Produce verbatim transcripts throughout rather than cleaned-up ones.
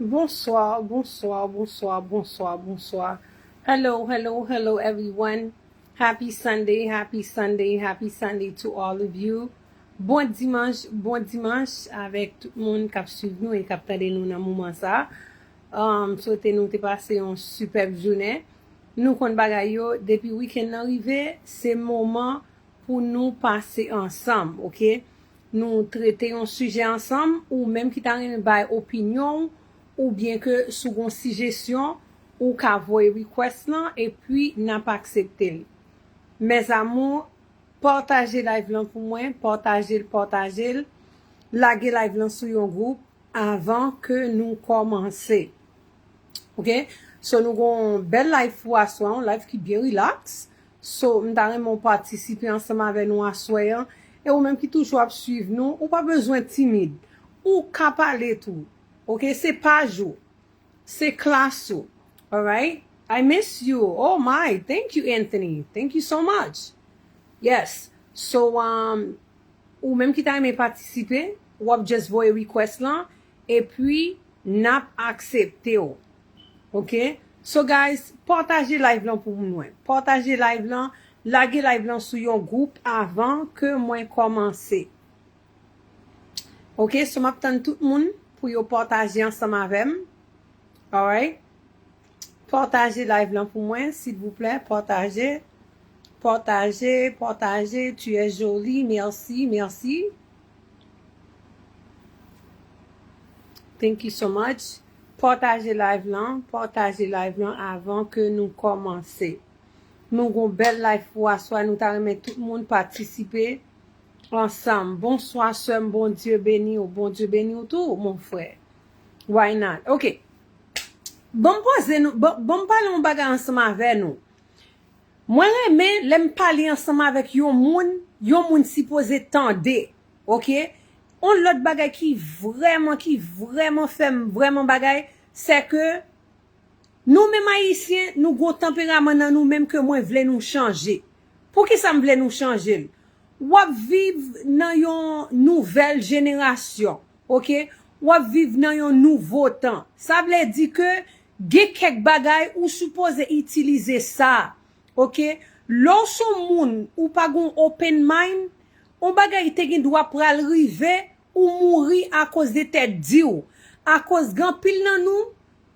Bonsoir, bonsoir, bonsoir, bonsoir, bonsoir. Hello, hello, hello, everyone. Happy Sunday, happy Sunday, happy Sunday to all of you. Bon dimanch, bon dimanch avèk tout moun k ap swiv nou e k ap tande nou nan moman sa. Um, swete nou te pase yon sipèb jounen. Nou konn bagay yo, depi wikenn nan rive, se moman pou nou pase ansanm, oke? Nou trete yon sijè ansanm, ou menm ki ta renmen bay opinyon w, oubyen ke si w gen yon sijesyon, ou ka voye request lan, epi n ap aksepte l. Mes amours, pataje live lan pou mwen, pataje l, pataje l, lage live lan sou yon gwoup avan ke nou kòmanse. Oke? So, nou gon bèl live pou aswè, yon live ki byen relax. So, m ta renmen w patisipe ansanm avè nou aswè an. E ou menm ki toujou ap swiv nou, ou pa bezwen timid. Ou ka pale tou. Oke? Se paj ou. Se klas ou. Alright? I miss you. Oh my. Thank you, Anthony. Thank you so much. Yes. So, um, ou menm ki ta renmen patisipe, w ap just voye request lan, epi n ap aksepte w. Oke? So, guys, pataje live lan pou mwen. Pataje live lan, lage live lan sou yon gwoup avan ke mwen kòmanse. Oke? So, m ap tann tout moun pou yo pataje ansanm avè m. Alright? Pataje live lan pou mwen, silvouplè. Pataje. Pataje, pataje. Tu es jolie. Merci, merci. Thank you so much. Pataje live lan. Pataje live lan avan ke nou kòmanse. Nou gon bèl live pou aswè. Nou ta renmen tout moun patisipe ansanm. Bonswa, sè m. Bondye beni w. Bondye beni w tou, mon frè. Why not? Oke. Bon, m poze nou, bon, bon, m pale yon bagay ansanm avè nou. Mwen renmen lè m pale ansanm avèk yon moun, yon moun sipoze tande. Oke? Yon lòt bagay ki vrèman, ki vrèman fè m vrèman bagay, se ke nou menm Ayisyen, nou gon tanperaman nan nou menm ke mwen vle nou chanje. Poukisa m vle nou chanje l? W ap viv nan yon nouvèl jenerasyon, oke? W ap viv nan yon nouvo tan. Sa vle di ke gen kèk bagay ou sipoze itilize sa, oke? Lè w se yon moun, ou pa gon open mind, yon bagay te gen dwa pral rive, ou mouri akoz de tèt di w. Akoz gen anpil nan nou,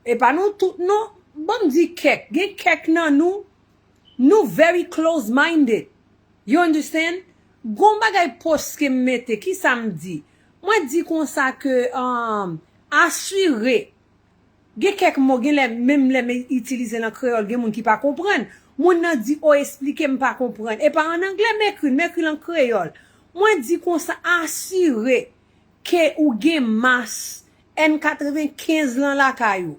e pa nou tout non, ban m di kèk, gen kèk nan nou, nou very close-minded. You understand? Gon bagay post ke m mete, ki sa m di? Mwen di konsa ke, um, asire. Gen kèk mo, gen lè, menm lè m itilize l an kreyòl, gen moun ki pa konprann. Moun nan di, "O, esplike m pa konprann." E pa an anglè m ekri l, m ekri l an kreyòl. Mwen di konsa, asire ke ou gen mas N katrevenkenz lan lakay ou.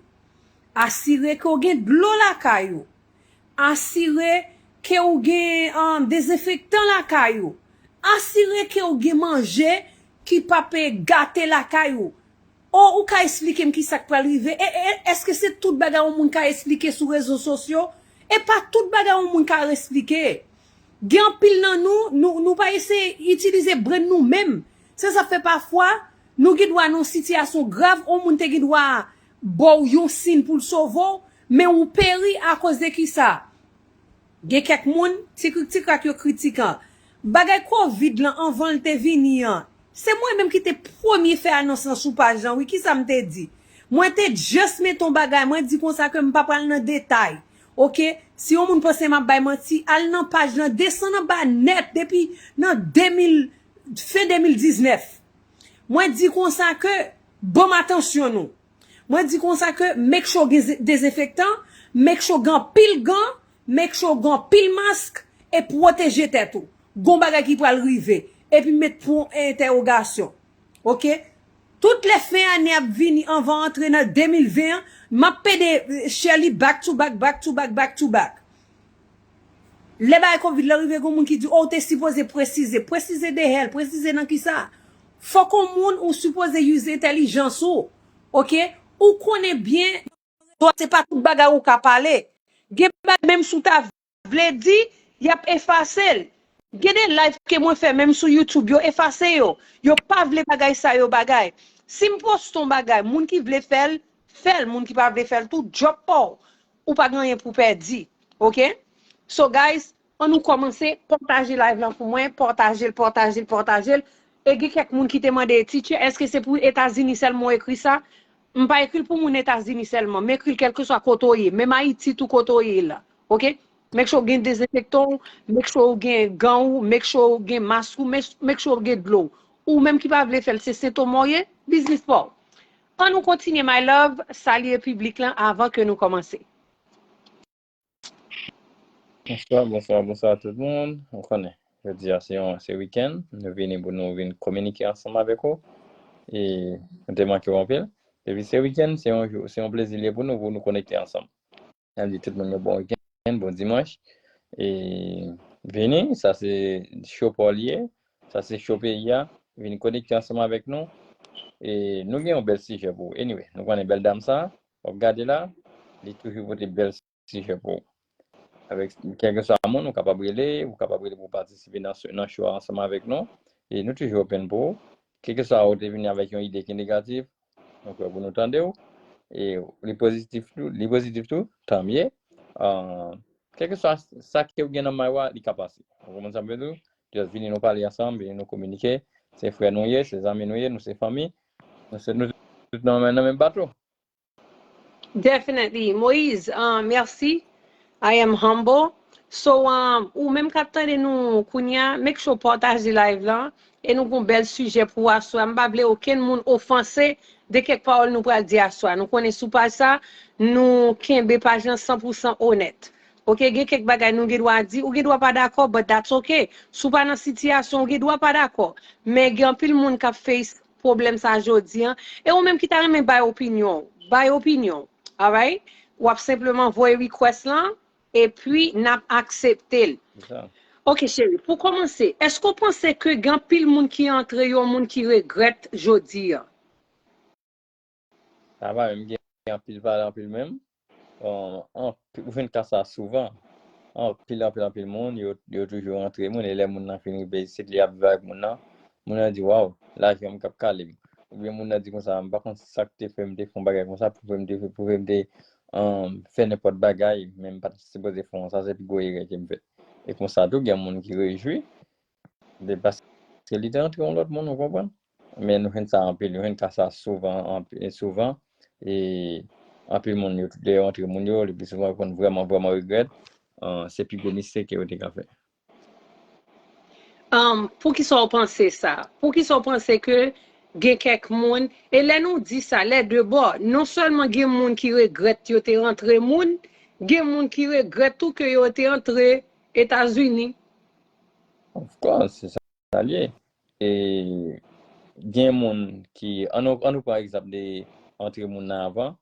Asire ke w gen dlo lakay ou. Asire ke w gen, um, dezenfektan lakay ou. Asire ke w gen manje ki p ap gate lakay ou. O, ou ka esplike m ki sa k pral rive? E, e, èske se tout bagay yon moun ka esplike sou rezo sosyo? E pa tout bagay yon moun ka esplike. Gen anpil nan nou, nou, nou pa eseye itilize brain nou menm. Se sa k fè pafwa, nou gen dwa nan yon sitiyasyon grav, yon moun te gen dwa ba w yon siy pou l sove w, men ou peri akoz de ki sa? Gen kèk moun, ti krik ti krak yo kritikan. Bagay kovid lan anvan l te vini an, se mwen menm ki te premye fè anons lan sou paj lan, wi, ki sa m te di? Mwen te just mete yon bagay, mwen di konsa ke m pa pral nan detay. Oke? Si yon moun panse m ap bay manti, al nan paj lan, desann anba nèt depi nan de mil, fen de mil diznèf. Mwen di konsa ke, ban m atansyon nou. Mwen di konsa ke make sure gen ze-, dezenfektan, make sure gen anpil gan, make sure gen anpil mask, e pwoteje tèt ou. Gon bagay ki pral rive. Epi met pwen entèwogasyon. Oke? Tout lè fen ane ap vini anvan antre nan de mil ven an, m ap pede, eh, Sherly, back to back, back to back, back to back. Lè bagay kovid la rive, gon moun ki di, "O, w te sipoze presize." Presize de hell, presize nan ki sa? Fòk yon moun ou sipoze use entèlijans ou. Oke? Ou konnen byen, se pa tout bagay ou ka pale. Gen bagay menm si w ta vle di, y ap efase l. Gen de live ke mwen fè menm sou YouTube, yo efase yo. Yo pa vle bagay sa yo bagay. Si m poste yon bagay, moun ki vle fè l, fè l, moun ki pa vle fè l tou, djòb pa w. Ou pa gen anyen pou pèdi. Oke? So, guys, ann nou kòmanse, pataje live lan pou mwen, pataje l, pataje l, pataje l. E gen kèk moun ki te mande, Teacher, èske se pou Etazini sèlman w ekri sa? M pa ekri l pou moun Etazini sèlman, m ekri l kèlkeswa kote w ye, menm Ayiti tou kote w ye la. Oke? Make sure w gen dezenfektan w, make sure w gen gan w, make sure w gen mask ou, make, make sure w gen dlo w. Ou menm ki pa vle fè l, se sentomò w ye, biznis pa w. Ann nou kontinye, my love, salye piblik lan avan ke nou kòmanse. Bonswa, bonswa, bonswa tout moun. Ou konnen, jodi a se yon se wikenn. Nou vini pou nou vin kominike ansanm avèk ou. E nou te manke w anpil. Depi se wikenn, se yon jou, se yon plezi li ye pou nou, pou nou konekte ansanm. N ap di tout moun yon bon wikenn, bon dimanch. E vini, sa se show pa w li ye. Sa se show peyi a. Vini konekte ansanm avèk nou. E nou gen yon bèl sijè pou ou. Anyway, nou konnen bèl dam sa, w ap gade la, li toujou pote bèl sijè pou ou. Avèk kèlkeswa moun, ou kapab rele, ou kapab rele pou patisipe nan, nan show a ansanm avèk nou. E nou toujou open pou ou. Kèlkeswa ou te vini avèk yon ide ki negatif, nou prè pou nou tande w. E li pozitif tou, li pozitif tou, tanmye. Kèlkeswa sa ke ou gen nan may ou a, li ka pase. Ou konprann sa m vle di w? Just vini nou pale ansanm, vini nou kominike. Se frè nou ye, se zanmi nou ye, nou se fanmi. Nou se nou tout nan menm, nan menm bato. Definitely. Moise, uh, mèsi. I am humble. So, um, ou menm k ap tande nou kounya, make sure pataje live lan. E nou gon bèl sijè pou aswè. M pa vle okenn moun ofanse de kèk pawòl nou pral di aswè. Nou konnen sou paj sa, nou kenbe paj lan san pou san onèt. Oke, gen kèk bagay nou gen dwa di, ou gen dwa pa dakò, but that's okay. Si w pa nan sitiyasyon, ou gen dwa pa dakò. Men gen anpil moun k ap face pwoblèm sa jodi a. E ou menm ki ta renmen bay opinyon w, bay opinyon w. Alright? W ap senpleman voye request lan, epi n ap aksepte l. Ok, cheri. Pou kòmanse, èske w panse ke gen anpil moun ki antre yon moun ki regrèt jodi a? Sa pa menm gen anpil pale anpil menm. Ou jwenn ka sa souvan. Anpil, anpil, anpil moun, yo, yo toujou antre moun, e lè moun nan fin rive isit, li ap viv avèk moun nan, moun nan di, waw, lajan m k ap kale m. Oubyen moun nan di konsa, m pa konn sa k te fè m te fè yon bagay konsa, pou fè m te, pou fè m te um, fè nenpòt bagay, men m pa t sipoze fè yon sa, se pi gwo erè ke m fè. E konsa tou, gen moun ki rejwi, de paske li te antre yon lòt moun, ou konprann? Men nou jwenn sa anpil, nou jwenn ka sa souvan, anpil, souvan. E anpil moun yo, lè yo antre moun yo, le pli souvan yo konn vrèman, vrèman regrèt. Se pi gwo mistake yo te ka fè. Um, poukisa w panse sa? Poukisa w panse ke gen kèk moun, e lè nou di sa, lè de bò, non sèlman gen moun ki regrèt yo te rantre moun, gen moun ki regrèt tou ke yo te antre Etazini. Of course, se sa l ye. E gen moun ki, an nou, an nou pran egzanp de antre moun nan avan.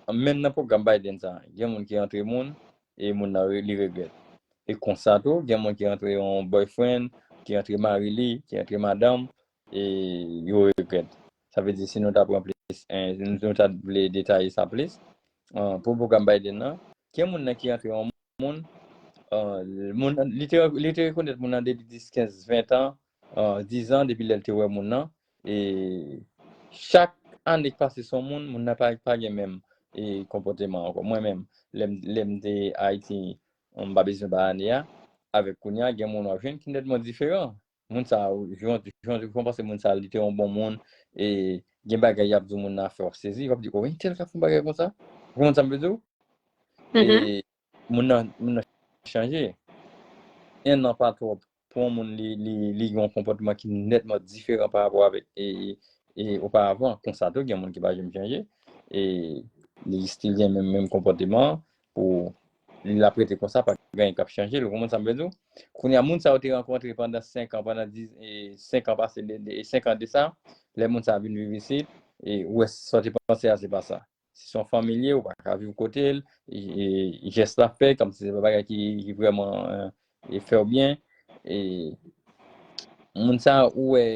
Menm nan pwogram Biden sa, gen moun ki antre moun, e moun nan li regrèt. E konsa tou, gen moun ki antre yon boyfriend, ki antre mari li, ki antre madanm, e yo regrèt. Sa vle di si nou ta pran plis, nou ta vle detaye sa plis, pou pwogram Biden nan, gen moun nan ki antre yon moun, moun li te, li te rekonèt moun nan depi dis, kenz, ven tan, dis an depi lè l te wè moun nan, e chak ane k pase se yon moun, moun nan pa, pa gen menm e konpòteman ankò. Mwen menm, lè m, lè m te Ayiti, m pa bezwen ba ane a, avèk kounye a, gen moun w ap jwenn ki nètman diferan. Moun sa, jan, jan, jan w panse moun sa, li te yon bon moun, e gen bagay y ap di w moun nan fè w sezi, w ap di, o, entèl ka fè yon bagay konsa? Ou konprann sa m vle di w? E moun nan, moun nan chanje. En an pa twòp pou yon moun li, li, li gen yon konpòtman ki nètman diferan pa rapò avèk e, e oparavan. Konsa tou, gen moun ki pa janm chanje. E li still gen menm, menm konpòteman pou li l ap rete konsa, pa gen anyen k ap chanje l. Ou konprann sa m vle di w? Kounye a, moun sa yo te rankontre pandan senk an, pandan dis, e senk an pase, de, de, senk an de sa, lè moun sa vin viv isit, e ou wè sa w te panse a, se pa sa. Si se yon fanmi l ye, ou pa ka viv kote l, e, e, jès l ap fè, kòmsi se pa bagay ki, ki vrèman e, fè w byen. E, moun sa, ou wè,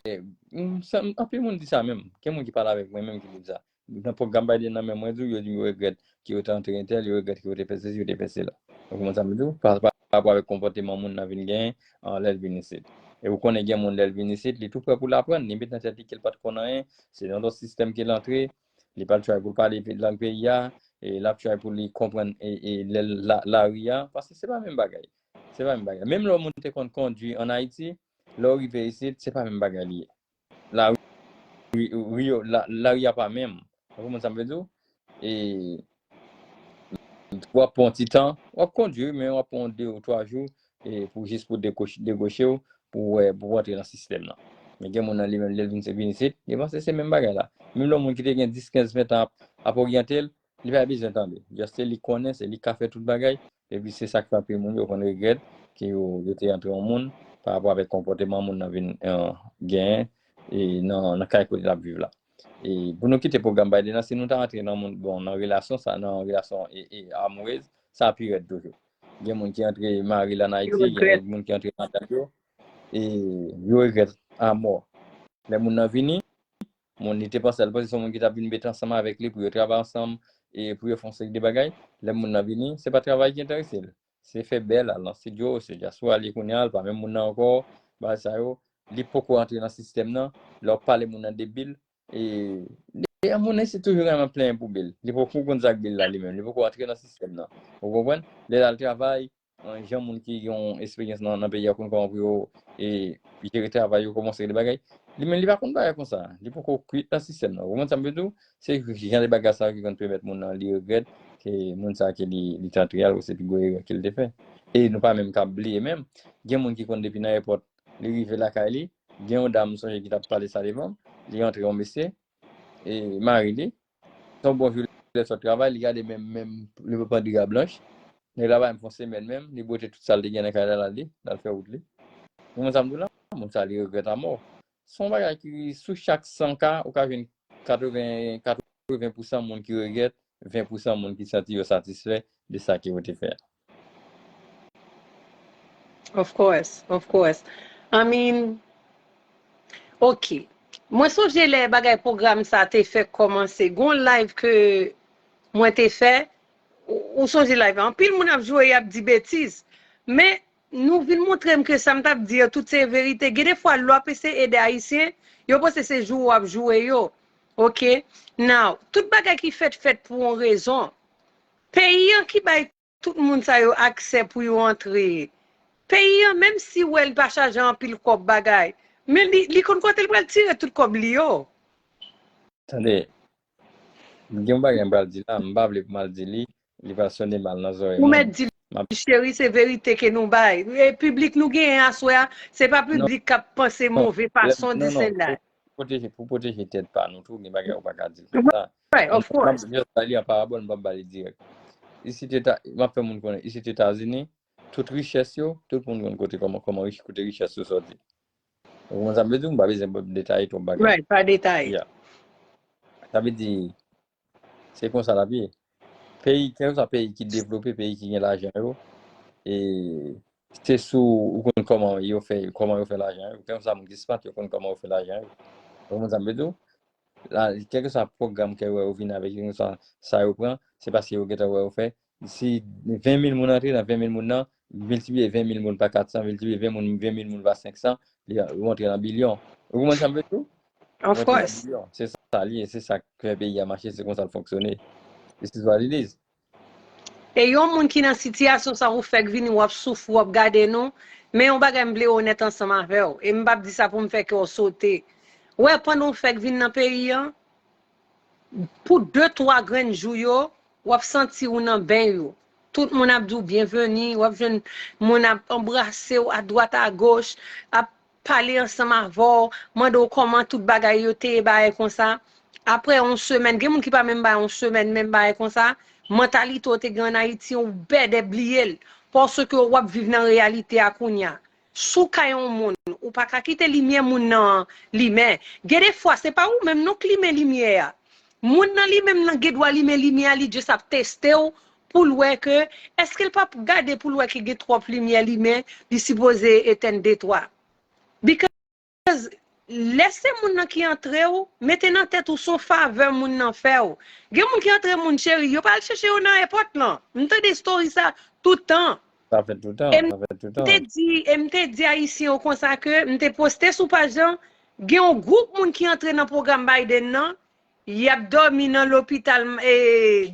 anpil moun di sa menm. Gen moun ki pale avèk mwen menm ki di m sa. Nan pwogram Biden nan menm, mwen di w, yo di m yo regrèt ke yo te antre entèl, yo regrèt ke yo te fè sesi, yo te fè sela. Ou konprann sa m di w? Pa, pa rapò avèk konpòteman moun nan vin genyen lè l vin isit. E ou konnen gen moun lè l vin isit, li tou prè pou l aprann, li met nan tèt li ke l pa t konn anyen, se nan yon lòt sistèm ke l antre, Li pral try pou l pale lang peyi a, e l ap try pou li konprann e, e lè la, lari a, paske se pa menm bagay. Se pa menm bagay. Menm lè yon moun te konn kondwi ann Ayiti, lè w rive isit, se pa menm bagay li ye. Lari, ri yo, la, lari a pa menm. Ou konprann sa m vle di w? E w ap pran yon ti tan, w ap kondwi, men w ap pran de ou twa jou e pou jis pou degoche, degoche w, pou wè, pou w antre nan sistèm nan. Men gen moun nan li menm, lè l vin, vin isit, li panse se menm bagay la. Menm lè yon moun ki te gen dis, kenz, ven tan ap, ap oryante l, li pa bezwen tande. Just se li konnen, se li k ka fè tout bagay. Epi se sa k fè anpil moun yo konn regrèt ke yo, yo te antre yon moun pa rapò avèk konpòteman moun nan vin eh, genyen e nan, nan kay kote l ap viv la. E pou nou kite pwogram Biden nan, si nou ta antre nan moun, bon, nan relasyon sa, nan relasyon e, e amourez, sa pi rèd toujou. Gen moun ki antre mari l ann Ayiti, gen moun ki antre madanm yo, e yo regrèt amò. Lè moun nan vini, moun li te panse, l panse se yon moun ki t ap vin met ansanm avèk li pou yo travay ansanm e pou yo fè yon seri de bagay. Lè moun nan vini, se pa travay ki enterese l. Se fè bèl, al nan estidyo, se dyaspora li kounye a, l pa menm moun nan ankò, bagay sa yo. Li poko antre nan sistèm nan, lè w ap pale moun nan de bil, e, e moun nan se toujou renmen plenyen pou bil. Li poko konn sa k bil la li menm, li poko antre nan sistèm nan. Ou konprann? Lè l al travay, an, jan moun ki gen yon esperyans nan, nan peyi a konn kòman pou yo e, jere travay yo, kòman seri de bagay. Li menm li pa konn bagay konsa. Li poko kwit nan sistèm nan. Ou konprann sa m vle di w? Se jan de bagay sa yo ki konn pèmèt moun nan li regrèt ke moun sa ke li, li te antre a, se pi gwo erè ke l te fè. E nou pa menm ka bliye menm, gen moun ki konn depi nan èpòt, li rive lakay li, gen yon dam m sonje ki t ap pale sa devan m, li antre yon mesye, e mari li, se yon bon jou lè l sot travay, li gade menm, menm li pran dra blanch, nèg la pa menm fè yon semèn menm, li bwote tout sa l te gen nan kay la, l ale, l al fè wout li. Ou konprann sa m di w la? Moun sa li regrèt amò. Se yon bagay ki sou chak san ka, ou ka jwenn katreven, katreven pousan moun ki regrèt, ven pousan moun ki santi yo satisfè de sa ke yo te fè a. Of course, of course. I mean, ok. Mwen sonje lè bagay pwogram sa te fèk kòmanse. Gon live ke mwen te fè, ou, ou sonje live la? Anpil moun ap joure, y ap di betiz. Men, nou vin montre m ke sa m t ap di yo, tout se verite. Gen de fwa, lè w ap eseye ede Ayisyen, yo panse se joure w ap joure yo. Ok? Now, tout bagay ki fèt, fèt pou yon rezon. Peyi an ki bay tout moun sa yo aksè pou yo antre. Peyi an, menm si w wè l pa chaje anpil kòb bagay, men li, li konn kote l pral tire tout kòb li yo. Tande, gen yon bagay m pral di la, m pa vle pou m al di li, li pral sonnen mal nan zòrèy moun. Ou mèt di li, cheri, se verite ke nou bay. E piblik nou genyen aswè a, se pa piblik k ap panse move fason, dis and that. Pwoteje, pou pwoteje tèt pa nou tou, gen bagay ou pa ka di l konsa. Right, of course. M ap just ba li an parabòl, m p ap ba li dirèk. Isit Eta, m ap fè moun konnen, isit Etazini, tout richès yo, tout moun konn kote kòman, kòman rich, kote richès yo sòti. Ou konprann sa m vle di w? M pa bezwen detaye twòp bagay. Right, pa detaye. Yeah. Sa vle di, se konsa l ap ye. Peyi, kèlkeswa peyi ki devlope, peyi ki gen lajan yo, e se sou ou konn kòman yo fè, kòman yo fè lajan yo. Kèlkeswa moun ki smart, yo konn kòman yo fè lajan yo. Ou konprann sa m vle di w? La, kèlkeswa pwogram ke wè yo vin avèk, kèlkeswa sa yo pran, se paske yo gentan wè yo fè. Si ven mil moun antre, nan ven mil moun nan, miltipliye ven mil moun pa kat san, miltipliye ven moun, ven mil moun pa senk san, li, ou antre nan bilyon. Ou konprann sa m vle di w? Of course. Se sa li ye, se sa k fè peyi a mache, se konsa l fonksyone. This is what it is. E yon moun ki nan sitiyasyon sa ou fèk vini, w ap soufri, w ap gade nou, men yon bagay m vle onèt ansanm avè w, e m p ap di sa pou m fè kè w sote. Ou wè, pandan w fèk vin nan peyi an, pou de, twa grenn jou yo, w ap santi w nan ben yo. Tout moun ap di w byenveni, w ap jwenn moun ap anbrase w adwat agoch, ap pale ansanm avè w, mande w kòman tout bagay yo te ye, bagay konsa. Apre yon semèn, gen moun ki pa menm bay yon semèn, menm bagay konsa, mantalite w te gen ann Ayiti, ou bèdè bliye l, paske w ap viv nan reyalite a kounye a. Si w ka yon moun, ou pa ka kite limyè moun nan limen. Gen de fwa, se pa ou menm non k limen limyè a. Moun nan li menm nan gen dwa limen limyè a, li just ap teste w pou l wè ke, èske l p ap gade pou l wè ke gen twòp limyè limen, li sipoze etèn de twa. Because lè se moun nan ki antre w, mete nan tèt ou se yon favè moun nan fè w. Gen moun ki antre moun cheri, yo pa al chèche yo nan èpòt lan. M tande story sa tout tan. Sa fèt tout tan, sa fèt tout tan. M te di, e m te di Ayisyen yo konsa ke m te poste sou paj lan, gen yon gwoup moun ki antre nan pwogram Biden nan, y ap dòmi nan lopital, e,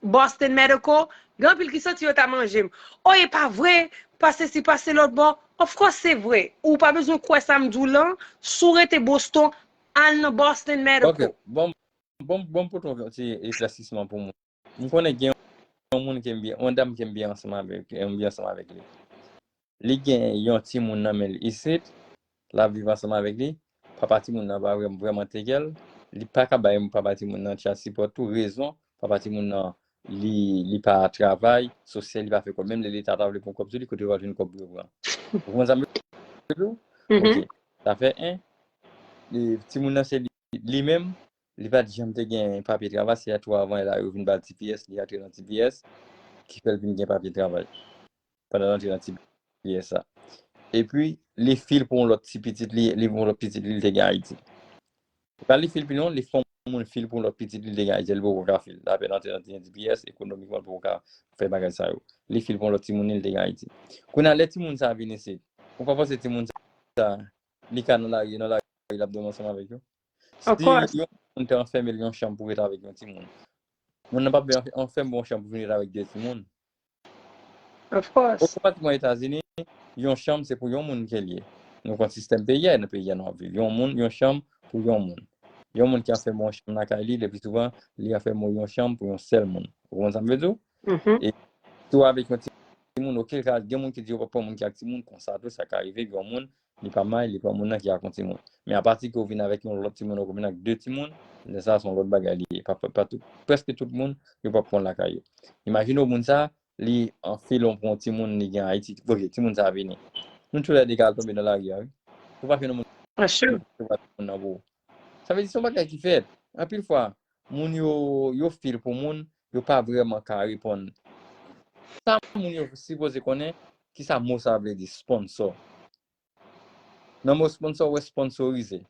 Boston Medical, gen anpil ki santi yo ta manje m. Oh, e pa vre, pase si, pase lòt bò. Of course, se vre. Ou pa bezwen kwè sa m di w lan. Si w rete Boston, al nan Boston Medical. Ok, bon, bon, bon pou ton ti eklèsisman pou mwen. M konnen gen yon moun ke m byen, yon dam ke m byen ansanm avèk, m byen ansanm avèk li. Li gen yon timoun nan men l isit, l ap viv ansanm avèk li. Papa timoun nan pa vrèm-, vrèman teke l. Li pa ka bay papa timoun nan child support tou. Rezon, papa timoun nan, li, li pa travay, so sè li pa fè kòb. Menm lè leta ta vle pran kòb sou li, kote yo pral jwenn kòb pou yo pran? Ou konprann sa m vle di w? Ok. Sa fè en. Li, timoun nan se li, li menm, li pa t janm te gen papye travay, se tou avan la yo vin ba l T P S, li antre nan T P S, ki fè l vin gen papye travay. Pandan l antre nan T P S la. Epi, li fil pou yon lòt ti pitit li, li pou yon lòt pitit li, li te gen Ayiti. Li pa li fil pou non, li fè yon moun fil pou yon lòt pitit li, li te gen Ayiti, li poko ka fil. Apèn antre nan T P S, ekonomikman, li poko ka fè bagay sa yo. Li fil pou yon lòt timoun li, li te gen Ayiti. Kounye a, lè timoun sa vin isit, ou pa panse timoun sa, li ka nan lari, nan lari, l ap dòmi ansanm avèk yo? Si yon moun te anfème l yon chanm pou ret avèk yon timoun, moun nan p ap anfème yon chanm pou vin ret avèk de timoun. Of course. Otomatikman Etazini, yon chanm se pou yon moun ke l ye. Nou konn sistèm peyi a, nan peyi a nou ap viv. Yon moun, yon chanm pou yon moun. Yon moun ki anfème yon chanm lakay li, le pli souvan, li anfème yon chanm pou yon sèl moun. Ou konprann sa m vle di w? E si w avèk yon timoun, oke, ka gen moun ki di yo p ap pran moun ki ak timoun, konsa tou, sa ka rive, gen yon moun, li pa may, li pran moun nan ki ak yon timoun. Men apati ke w vin avèk yon lòt timoun, ou vin ak de timoun, lè sa a se yon lòt bagay li ye. Pa, pa, pa tout, prèske tout moun, yo p ap pran lakay yo. Imajine w moun sa, li anfile yon pran timoun, li gen Ayiti. Ok, timoun sa vini. Nou toulède ka al tonbe nan lari a, wi. Ou pa fè nan moun An sure. Timoun nan pou ou. Sa vle di se yon bagay ki fèt. Anpil fwa, moun yo, yo fil pou moun, yo pa vrèman ka reponn. Sa moun yo sipoze konnen, ki sa mo sa vle di, sponsor. Nan mo sponsor, ou wè sponsorize.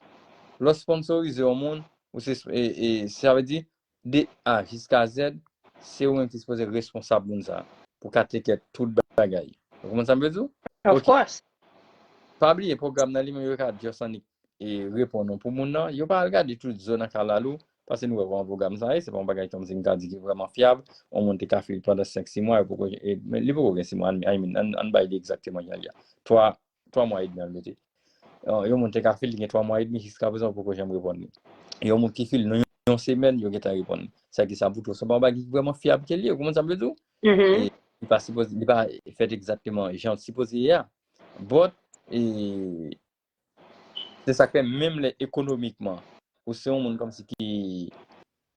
Lè w sponsorize yon moun, ou se, e, e, sa vle di, de A jiska Z, se ou menm ki sipoze responsab moun sa a. Pou ka take care tout bagay. Ou konprann sa m vle di w? Of course. Pa bliye, pwogram nan li menm, yo ka just annik e reponn ou pou moun nan. Yo pa al gade tout zo nan kalalou, paske nou wè kòman pwogram sa ye, se pa yon bagay kòmsi m ka di ki vrèman fyab. Yon moun te ka fil pandan senk, sis mwa, yo poko, e, men li poko gen sis mwa, I mean, ann, ann bay li egzakteman jan li ye a. Twa, twa mwa edmi an l mete. Yon, yon moun te ka fil, li gen twa mwa edmi, jiska prezan, yo poko janm reponn li. Yon moun ki fil nan yon, yon semèn, yo gentan reponn li. Sa ki sa pou tou, se pa yon bagay ki vrèman fyab ke li ye, ou konprann sa m vle di w? E li pa sipoze, li pa fèt egzakteman jan l sipoze ye a. But, e, se sa k fè menm lè ekonomikman, ou se yon moun kòmsi ki,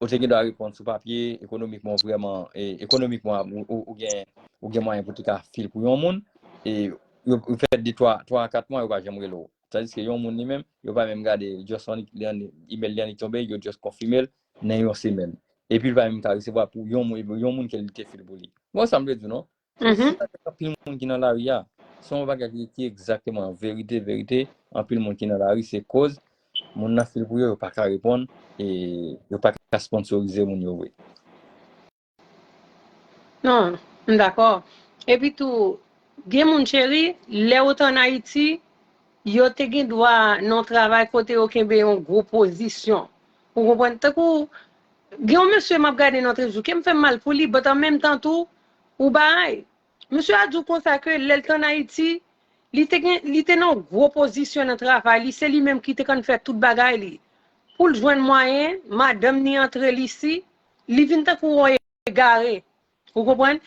ou te gen dwa reponn sou papye, ekonomikman ou vrèman, e, ekonomikman ou, ou, ou gen, ou gen mwayen pou te ka fil pou yon moun, e yo, yo fè de, twa, twa a kat mwa, yo pa janm rele w. Tandiske yon moun li menm, yo pa menm gade, just annik, li annik, email li annik tonbe, yo just konfime l nan yon semèn. Epi li pa menm ka resevwa pou yon moun, yon moun ke li te fil pou li. Bon, sa m vle di w non. So, si anpil moun ki nan lari a, se yon bagay ki, ki egzakteman verite, verite, anpil moun ki nan lari, se koz moun nan fil pou yo, yo pa ka reponn, e yo pa ka sponsorize moun yo vre. Non, m dakò. Epi tou, gen moun, cheri, lè ou t an Ayiti, yo te gen dwa nan yon travay kote yo kenbe yon gwo pozisyon. Ou konprann? Tankou, gen yon mesye m ap gade nan televizyon, kè m fè m mal pou li, but an menm tan tou, ou bay. Mesye a di w konsa ke lè l t an Ayiti, li te gen, li te nan yon gwo pozisyon nan travay li, se li menm ki te konn fè tout bagay li. Pou l jwenn mwayen, madanm ni antre l isi, li vin tankou yon egare. Ou konprann?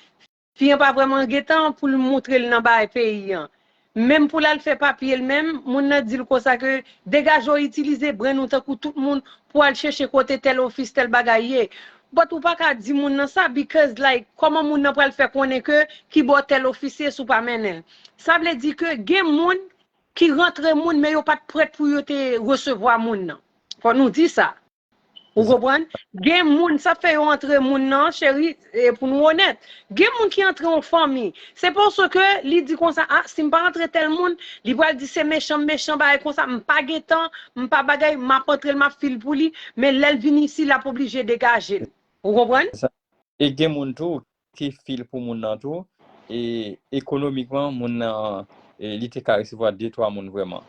Fi an pa vrèman gen tan pou l moutre l nan bagay peyi an. Menm pou l al fè papye l menm, moun nan di l konsa ke degaje w itilize brenn ou tankou tout moun pou al chèche kote tèl ofis, tèl bagay ye. But ou pa ka di moun nan sa because, like, kòman moun nan pral fè konnen ke ki bò tèl ofis ye si w pa mennen l? Sa vle di ke gen moun ki rantre moun, men yo pa t prèt pou yo te resevwa moun nan. Fò nou di sa. Ou konprann? Gen moun, sa fè yo antre moun nan, cheri, e pou nou onèt. Gen moun ki antre yon fanmi. Se paske li di konsa, a, si m pa antre tèl moun, li pral di se mechan, m mechan, bagay konsa, m pa gen tan, m pa bagay, m ap antre l, m ap fil pou li, men lè l vin isi, l ap oblije degaje l. Ou konprann? E gen moun tou ki fil pou moun nan tou, e ekonomikman, moun nan, e li te ka resevwa de, twa moun vrèman.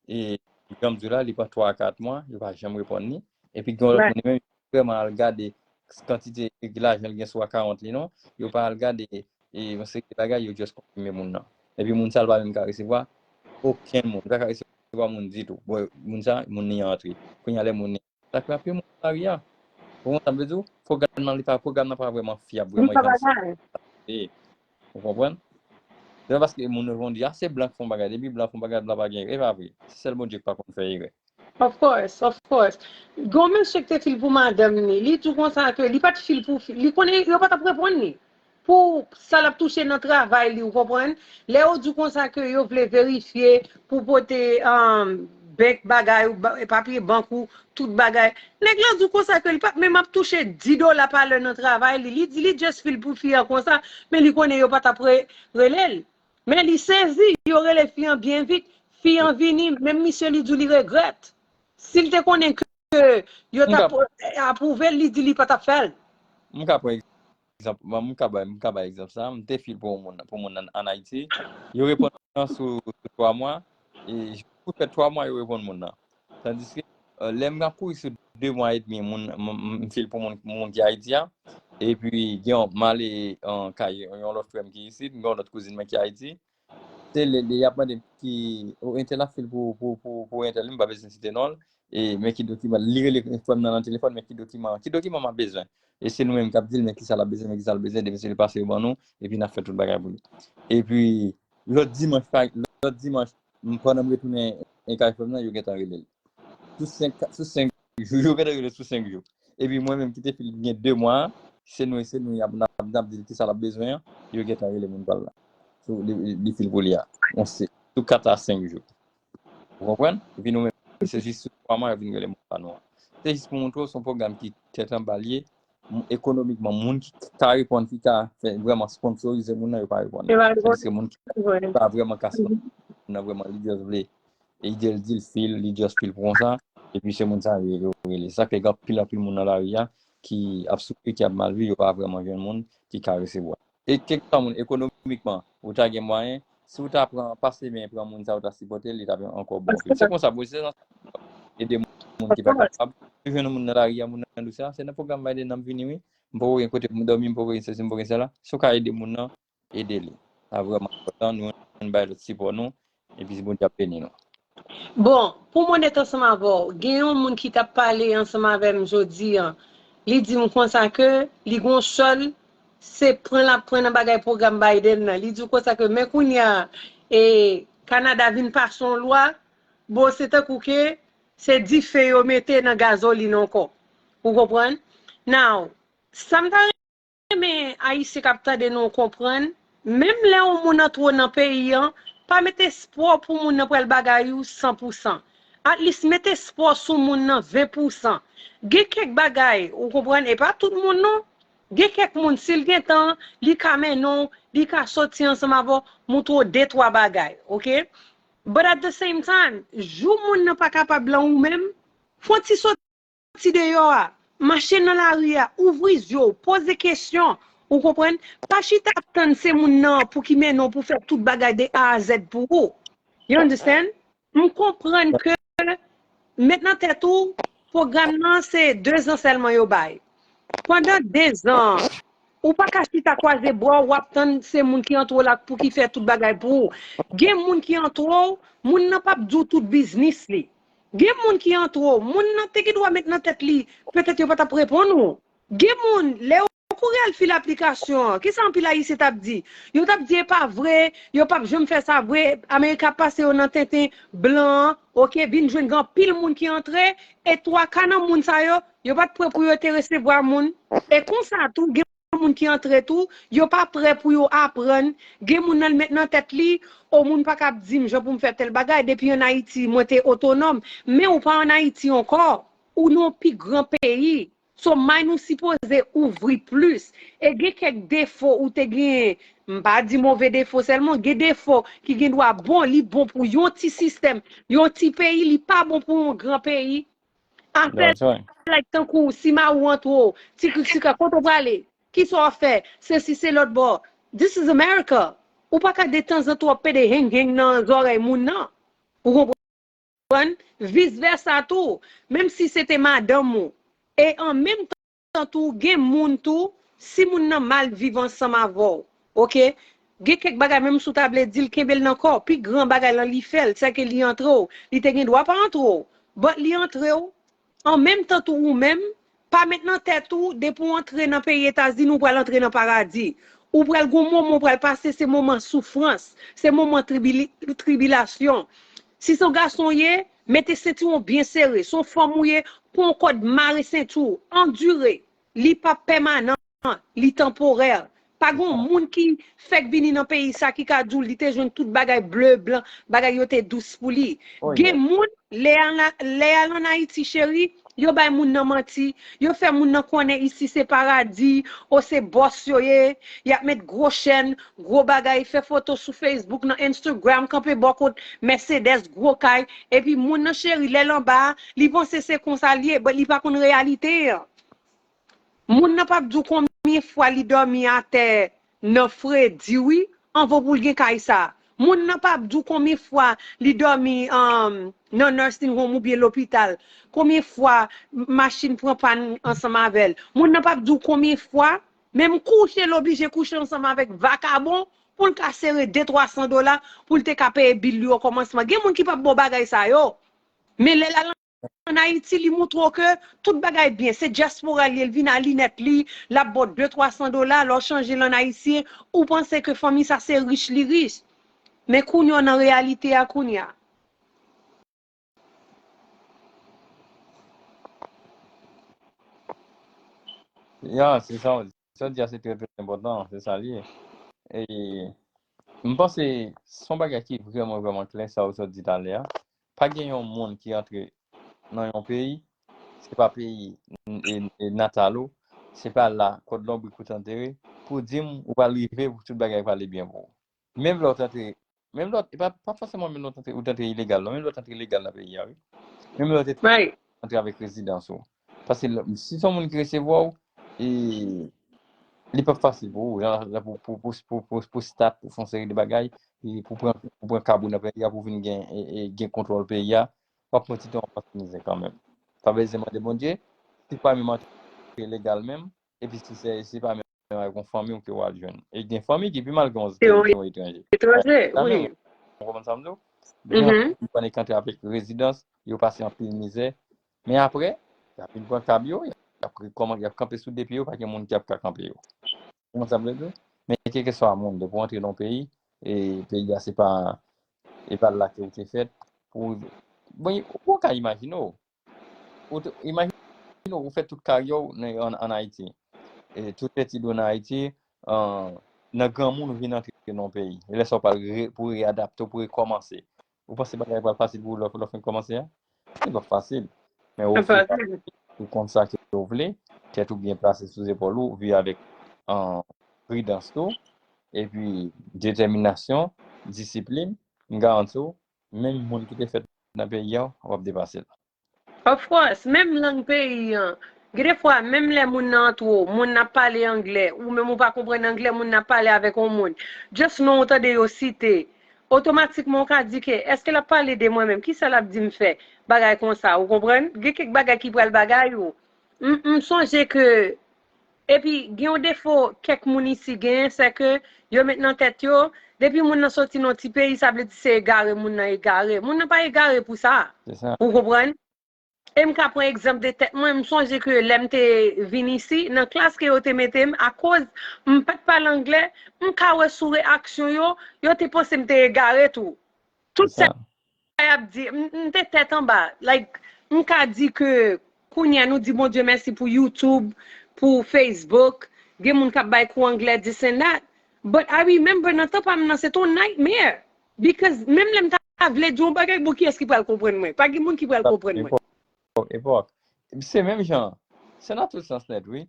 E jan m di w la, li pran twa a kat mwa, yo pa janm reponn li. Epi gen lòt moun li menm, yo pa vrèman al gade kantite lajan l gen sou akawont li non. Yo pa al gade e yon seri de bagay, yo just konfime moun nan. Epi moun sa l pa menm ka resevwa okenn moun. Li pa ka resevwa moun ditou. Bon, moun sa, moun li an antre. Kounye a lè moun li sa k frape moun nan lari a. Ou konprann sa m vle di w? Pwogram nan, li pa, pwogram nan pa vrèman fyab, vrèman evanjelik. Ou konprann? Se pa paske moun yo vin di, a, se blan k fè yon bagay. Depi blan fè yon bagay, blan pa gen erè. E pa vre. Se sèl Bondye k pa konn fè erè. Of course, of course. Gon mesye ki te fil pou madanm li, li di w konsa ke li pa t fil pou fi, li konnen yo pa t ap reponn li. Pou sa l ap touche nan travay li, ou konprann? Lè yo di w konsa ke yo vle verifye pou pote um, bank bagay, ou ba- papye bank ou tout bagay. Nèg la di w konsa ke li pa t menm ap touche dis dola pa lè nan travay li. Li di li just fil pou fi a konsa, men li konnen yo pa t ap re- rele l. Men li sezi, yo rele fi an byen vit. Fi an vini, menm misye li di w li regrèt. Si l te konnen ke yo t ap apwouve l, li di li pa t ap fè l. M ka pran egzanp, m ka bay, m ka bay egzanp sa. M te fil pou moun, pou moun an, an Ayiti. Yo reponn mwen sou, sou twa mwa. E pou fè twa mwa, yo reponn moun nan. Tandiske, euh, lè m ap kouri sou de mwa edmi, moun, m, m, m fil pou moun, moun ki Ayiti a. Epi, gen yon, m ale an kay yon lòt frè m ki isit, gen yon lòt kouzin mwen ki Ayiti. Se lè, lè y ap mande m ki, o, entèl ap fil pou, pou, pou, pou entèl, m pa bezwen site non l. E, men ki dokiman, li rele frè m nan nan telefòn, men ki dokiman, ki dokiman m ap bezwen. E se nou menm k ap di l, men ki sa l ap bezwen, men ki sa l bezwen, depi se li pase yo ban nou, epi n ap fè tout bagay pou li. Epi, lòt dimanch, pa, lòt dimanch, m, pandan m retounen en kay frè m nan, yo gentan rele l. Sou senk, sou senk jou, yo gentan rele sou senk jou. Epi mwen menm ki te fil gen de mwa, se nou, se nou y ap, n ap, n ap di l ki sa l ap bezwen an, yo gentan rele moun pa l la. Sou, li, li, li fil pou li a. On se, sou kat a senk jou. Ou konprann? Epi nou menm, se jis sou twa mwa, yo vin rele moun pa nou an. Se jis pou montre w, se yon pwogram ki tèt anba l ye, m- ekonomikman, moun ki ka reponn, ki ka fè vrèman sponsorize moun nan, yo pa reponn. Yo pa reponn. Tandiske moun ki pa vrèman ka sponsorize moun nan, vrèman, li just vle. E ide l di l fil, li just fil pou konsa. Epi se moun sa yo, yo rele. Sa fè gen anpil, anpil moun nan lari a ki ap soufri, ki ap mal viv, yo pa vrèman jwenn moun ki ka resevwa. E kèlkeswa moun ekonomikman, ou ta gen mwayen, si w ta pran, pase men pran moun sa, ou ta sipòte l, li t ap ankò bon anpil. Se konsa, pou se ede moun ki pa kapab. Ou jwenn moun nan lari a, moun nan dous a, se nan pwogram Biden nan m vini, wi. M poko gen kote pou m dòmi, m poko gen sesi, m poko gen sela. Si w ka ede moun nan, ede li. Sa vrèman enpòtan, nou jwenn bay lòt sipò nou, epi Bondye ap beni nou. Bon, pou m onèt ansanm avè w, gen yon moun ki t ap pale ansanm avè m jodi a. Li di m konsa ke li gon sèl, se pran l ap pran nan bagay pwogram Biden nan. Li di w konsa ke men kounye a, e, Kanada vin pase yon lwa, bon, se tankou ke se dife yo mete nan gazolin ankò. Ou konprann? Now, sa m ta renmen Ayisyen k ap tande nou konprann, menm lè yon moun antre w nan peyi an, pa met espwa w pou moun nan pral bagay ou san pou san. At least met espwa w sou moun nan ven pou san. Gen kèk bagay, ou konprann, e pa tout moun non. Gen kèk moun, si l gen tan, li ka mennen w, li ka soti ansanm avè w, montre w de twa bagay, oke? But at the same time, jou moun nan pa kapab lan ou menm, fè w ti soti soti deyò a, mache nan lari a, ouvri zye w, poze kesyon, ou konprann? Pa chita ap tann se moun nan pou ki mennen w pou fè tout bagay de A a Z pou ou. You understand? M konprann ke met nan tèt ou, pwogram nan se de zan sèlman yo bay. Pandan de zan, ou pa ka chita kwaze bra w, w ap tann se moun ki antre w la pou ki fè tout bagay pou ou. Gen moun ki antre w, moun nan p ap di w tout biznis li. Gen moun ki antre w, moun nan te gen dwa met nan tèt li, petèt yo pa t ap reponn ou. Gen moun, lè yo kouri al fil aplikasyon an, kisa anpil Ayisyen t ap di? Yo t ap di, e pa vre, yo p ap janm fè sa vre, Amerik ap pase yo nan tenten blan an, oke, vin jwenn gen anpil moun ki antre, e twa ka nan moun sa yo, yo pa t prè pou yo te resevwa moun. E konsa tou, gen moun ki antre tou, yo pa prè pou yo aprann. Gen moun nan l met nan tèt li, o moun pa ka ap di m jan pou m fè tèl bagay, depi ann Ayiti, mwen te otonòm. Men ou pa ann Ayiti ankò, ou nan yon pi gran peyi. So, mind ou sipoze ouvri plis. E gen kèk defo ou te genyen, m pa di move defo sèlman, gen defo ki gen dwa bon, li bon pou yon ti sistèm, yon ti peyi, li pa bon pou yon gran peyi. Afè like tankou si mari w antre w, ti krik ti krak, kote w prale? Kisa w ap fè? Sesi se lòt bò. This is America. Ou pa ka detanzantan w ap pede heng heng nan zòrèy moun nan. Ou konprann? konprann? Vis vèsa tou, menm si se te madanm ou. E an menm tan tou, gen moun tou, si moun nan mal viv ansanm avè w, oke? Gen kèk bagay, menm si w ta vle di l kenbe l nan kò, pi gran bagay lan li fè l, sèke li antre w. Li te gen dwa pa antre w, but li antre w. An menm tan tou ou menm, pa met nan tèt ou, depi w antre nan peyi Etazini, ou pral antre nan paradi. Ou pral gon moman, ou pral pase se moman soufrans, se moman tribili- tribilasyon. Si se yon gason w ye, mete sentiwon byen sere. Se yon fanm ou ye, pran yon kòd mare senti w, andire. Li pa pèmanan, li tanporè. Pa gen yon moun ki fèk vini nan peyi sa ki ka di w li te jwenn tout bagay ble, blan, bagay yo te dous pou li. Gen moun, lè y al, lè y al ann Ayiti, cheri, yo bay moun nan manti, yo fè moun nan konnen isi se paradi, o se bòs yo ye, y ap met gwo chèn, gwo bagay, fè foto sou Facebook, nan Instagram, kanpe bò kot Mercedes, gwo kay, epi moun nan cheri, lè l anba a, li panse se konsa l ye, but li pa konn reyalite an. Moun nan p ap di w konbyen fwa li dòmi atè nan fredi, wi, anvan pou l gen kay sa. Moun nan p ap di w konbyen fwa li dòmi, um, nan nursing home oubyen lopital. Konbyen fwa machin pran pàn ansanm avè l. Moun nan p ap di w konbyen fwa, menm kouche, l oblije kouche ansanm avèk vakabon pou l ka sere de twa san dola pou l te ka peye bil li okòmansman. Gen moun ki p ap ba w bagay sa yo. Men lè l al ann Ayiti, li montre w ke tout bagay byen. Se dyaspora l ye, l vin a linèt li, l ap ba w de twa san dola, lè w chanje l ann ayisyen, ou panse ke fanmi sa se rich li rich. Men kounye a w nan reyalite a kounye a. Ya, se sa w di. Sa w di a se trè, trè enpòtan, se sa l ye. E m panse se yon bagay ki vrèman, vrèman klè, sa w sot di talè a. Pa gen yon moun ki antre nan yon peyi, se pa peyi e, e natal ou, se pa la kòd lonbrik ou t antere, pou di m ou pral rive pou tout bagay prale byen pou ou. Menm lè w t antre, menm lè w, e pa, pa fòseman menm lè w t antre, ou t antre ilegal, non, menm lè w t antre legal nan peyi a, wi. Menm lè w te antre avèk rezidans ou. Paske lè- si se yon moun ki resevwa w, e, li p ap fasil pou ou, jan, jan pou, pou, pou, pou, pou, pou stat, pou fè yon seri de bagay, e pou pran, pou pran kab ou nan peyi a, pou vin gen, e, e, gen kontwòl peyi a, w ap pran ti tan w ap pase mizè kanmenm. Pa bezwen mande Bondye, si pa menm antre legal menm, epi si se, si pa menm avèk yon fanmi w ke w al jwenn. E gen fanmi ki pi mal ke yon, ke yon etranje. Etranje, wi. Ou konprann sa m di w? Gen yon fanmi ki antre avèk rezidans, yo pase anpil mizè, men apre, y ap vin pran kab yo, y ap kòman, y ap kanpe sou de pye yo, pa gen moun ki ap ka kanpe yo. Ou konprann sa m vle di w? Men kèlkeswa moun, depi w antre nan yon peyi, e peyi a se pa, e pa la ke w te fèt, pou, bon, ou ka imajine w. Ou te- Imajine w, ou fè tout karyè w nan- ann ann Ayiti. E tout etid ou nan Ayiti, an, nan granmoun ou vin antre nan yon peyi. E lè sa w pral re- pou reyadapte w, pou rekòmanse. Ou panse bagay pral fasil pou ou lè w lè w fin kòmanse a? Li p ap fasil. Men ou fè ou konn sa ke w vle, tèt ou byen plase sou zepòl ou, ou viv avèk, an, pridans tou, epi detèminasyon, disiplin, m garanti w, menm moun ki te fèt nan peyi a, w ap depase l. Of course, menm lang peyi an. Gen de fwa, menm lè moun nan antre w, moun nan ap pale anglè, ou menm ou pa konprann anglè, moun nan ap pale avèk yon moun. Just non ou tande yo site. Otomatikman ou ka di ke, èske l ap pale de mwen menm? Kisa l ap di m fè? Bagay konsa, ou konprann? Gen kèk bagay ki pral bagay ou. M, m sonje ke, epi gen yon defo kèk moun isi genyen, se ke yo met nan tèt yo, depi moun nan soti nan yon ti peyi, sa vle di se egare, moun nan egare. Moun nan pa egare pou sa. Ou konprann? E m ka pran egzanp de tèt mwen, m sonje ke lè m te vin isi, nan klas ke yo te mete m, akoz m pa t pale anglè, m ka wè sou reyaksyon yo, yo te panse m te egare tou. Tout sa y ap di, m, m te tèt anba. Like, m ka di ke kounye a nou di Bondye mèsi pou YouTube, pou Facebook, gen moun k ap bay kou anglè, this and that. But I remember nan tan pa m nan, se t on nightmare. Because menm lè m ta vle di yon bagay, bon, kiyès ki pral konprann mwen? Pa gen moun ki pral konprann mwen. Epòk, epòk. Se menm jan. Se nan tout sans nèt, wi.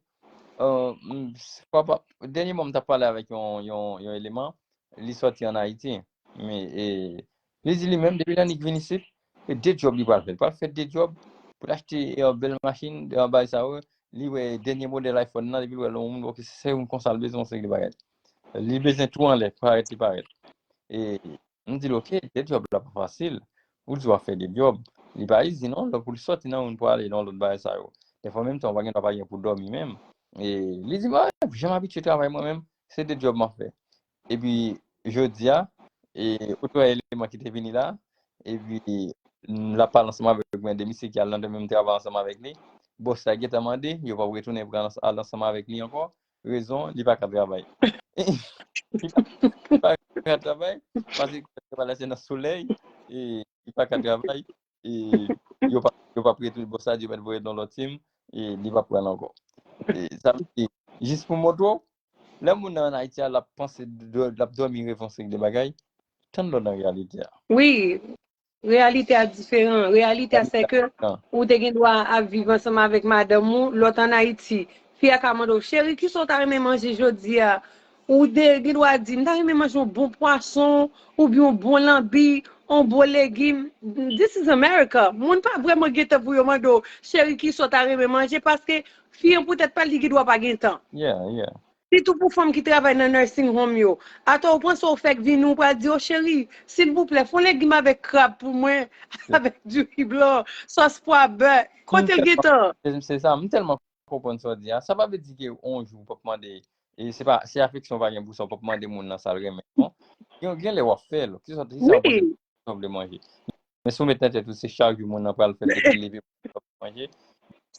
Euh, m, s- papa, dènyèman, m t ap pale avèk yon, yon, yon eleman, li sòti ann Ayiti. Men, e, li di li menm, depi lè li vin isit, e de djòb li pral fè. Li pral fè de djòb pou l achte yon bèl machin, yon bagay sa yo. Li wè dènye modèl iPhone nan, epi l wè lè yon moun, ok, se yon moun konsa l bezwen, yon seri de bagay. Li bezwen tou anlè, parèt li parèt. E m di l, ok, de djòb la pa fasil. Ou di w ap fè de djòb. Li pa izi non, lè pou l sòti nan moun pou ale nan lòt bagay sa yo. Dèfwa menm tan, ou pa gen dwa pa gen pou dòmi menm. E li di, mwen, jan m abitye travay mwen menm, se de djòb m ap fè. Epi, jodi a, e, ou t wè eleman ki te vini la, epi, l ap pale ansanm avèk mwen de misye ki al nan de menm travay ansanm avèk li. Bòs la gentan mande, yo p ap retounen pran al ansanm avèk li ankò. Rezon, li pa ka travay. Li pa ka travay, paske li pa lese nan solèy, e li pa ka travay, e yo pa, yo pa prete bòs la, yo mèt voye nan lòt tim, e li pa pran ankò. E sa vle di, jis pou montre w, lè moun nan ann Ayiti a, l ap panse, l ap dòmi, repanse de bagay, tann lò nan reyalite a. Wi, reyalite a diferan. Reyalite a se ke ou te gen dwa ap viv ansanm avèk madanm ou, lòt ann Ayiti. Fi a ka mande w, cheri, kisa w ta renmen manje jodi a? Ou te gen dwa di, m ta renmen manje yon bon pwason, oubyen yon bon lanbi, yon bon legim. This is America. Moun pa vrèman gen tan pou yo mande w, cheri, kisa w ta renmen manje, paske fi an poutèt pa l, li gen dwa pa gen tan. Yeah, yeah. Sitou pou fanm ki travay nan nursing home yo. Atò, ou panse ou fèk vini, ou pral di, o cheri, silvouplè, fè yon legim avèk krab pou mwen, avèk diri blan, sòs pwa bè. Kote l gen tan? Se sa, m tèlman konprann sa w di a. Sa pa vle di ke yon jou w p ap mande, e se pa, se afeksyon w pa gen pou sa, w p ap mande moun nan sa l renmen non. Gen, gen lè w ap fè l, kisa, kisa w panse w vle manje. Men si w met nan tèt ou, se chak jou moun nan pral fè l depi l leve pou l manje.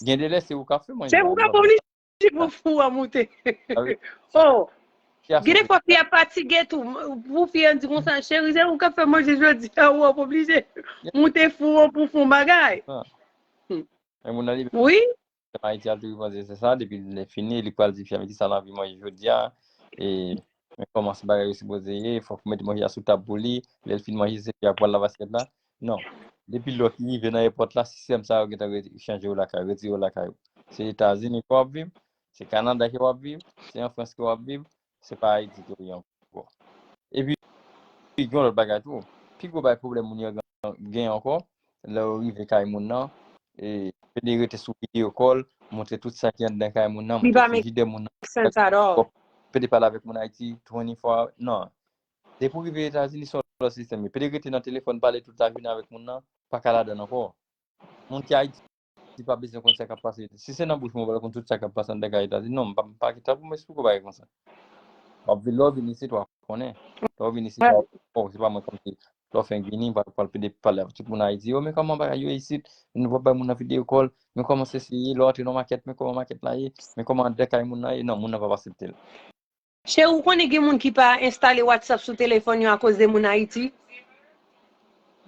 Gen de lè se ou k ap fè manje. Se ou k ap oblije pou fou an moute. Oh! Gen de fwa fi a fatige tou. Pou fi an di konsa, cheri, se ou k ap fè manje jodi a, ou ap oblije moute fou an pou fè yon bagay. Men moun nan li Wi. Ayiti a tou panse se sa, depi l fini, li pral di fi a, men kisa l anvi manje jodi a, e men kòman se bagay yo sipoze ye, fòk ou mete manje a sou tab pou li, lè l fin manje, se fi a pral lave asyèt la. Non. Depi lè w rive nan èpòt la, sistèm sa yo gentan re- chanje w lakay, retire w lakay ou. Se Etazini ke w ap viv, se Kanada ke w ap viv, se an Frans ke w ap viv, se pa Ayiti ke w ye ankò. Epi, gen yon lòt bagay tou. Pi gwo bagay pwoblèm moun yo gen ankò, lè yo rive kay moun nan, e pede rete sou video call, montre tout sa ki anndan kay moun nan, montre frijidè moun nan. Pede pale avèk moun Ayiti twenty-four hours. Non. Depi w rive Etazini, se yon lòt sistèm. Pede rete nan telefòn, pale tout lajounen avèk moun nan, pa ka ladann ankò. Moun ki Ayiti pa bezwen konn sa k ap pase. Si se nan bouch mwen, w pral konn tout sa k ap pase anndan kay Etazini. Non, m pa, m pa gen tan pou m esplike w bagay konsa. W ap vin, lè w vin isit, w ap konnen. Lè w vin isit, w ap, oh, se pa mwen kòmsi lè w fenk vini, w pral, pral pede pale avèk tout moun Ayiti. Yo, men kòman bagay yo isit? Nou p ap bay moun nan video call. Men kòman sesi ye? Lè w antre nan makèt, men kòman makèt la ye? Men kòman anndan kay moun nan ye? Non, moun nan p ap aksepte l. Cheri, ou konnen gen moun ki pa enstale WhatsApp sou telefòn yo akoz de moun Ayiti?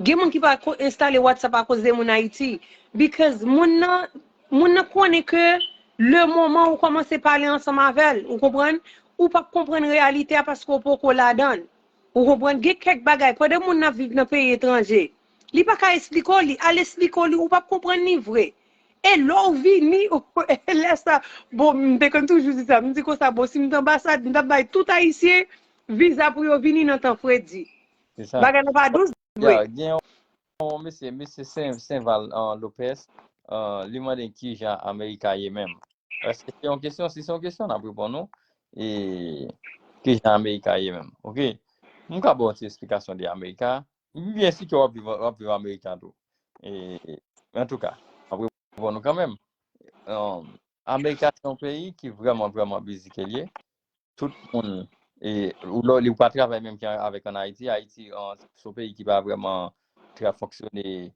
Gen moun ki pa enstale WhatsApp akoz de moun Ayiti. Because moun nan, moun nan konnen ke le moman ou kòmanse pale ansanm avè l, ou konprann? Ou p ap konprann reyalite a paske w poko ladan l. Ou konprann? Gen kèk bagay, pandan moun nan ap viv nan peyi etranje, li pa ka esplike w li, al esplike w li, ou p ap konprann li vre. E lè w vini, lè sa, bon, m te konn toujou di sa, m di konsa, bon, si m t anbasad, m t ap bay tout Ayisyen viza pou yo vini nan tan fredi. Bagay la pa dous vre. Gen yon mesye, mesye Sen, Senval Lopez, li mande kijan Amerika ye menm. Èske se yon kesyon? Si se yon kesyon, n ap reponn ou. E kijan Amerika ye menm? Oke. M ka ba w yon ti esplikasyon de Amerika. Byen si ke w ap viv, w ap viv Amerika tou. E, antouka, m ap reponn ou kanmenm. Amerika se yon peyi ki vrèman, vrèman bizi ke l ye. Tout moun, e, ou lè li ou pa travay menm ki avèk ann Ayiti. Ayiti se yon peyi ki pa vrèman trè fonksyone.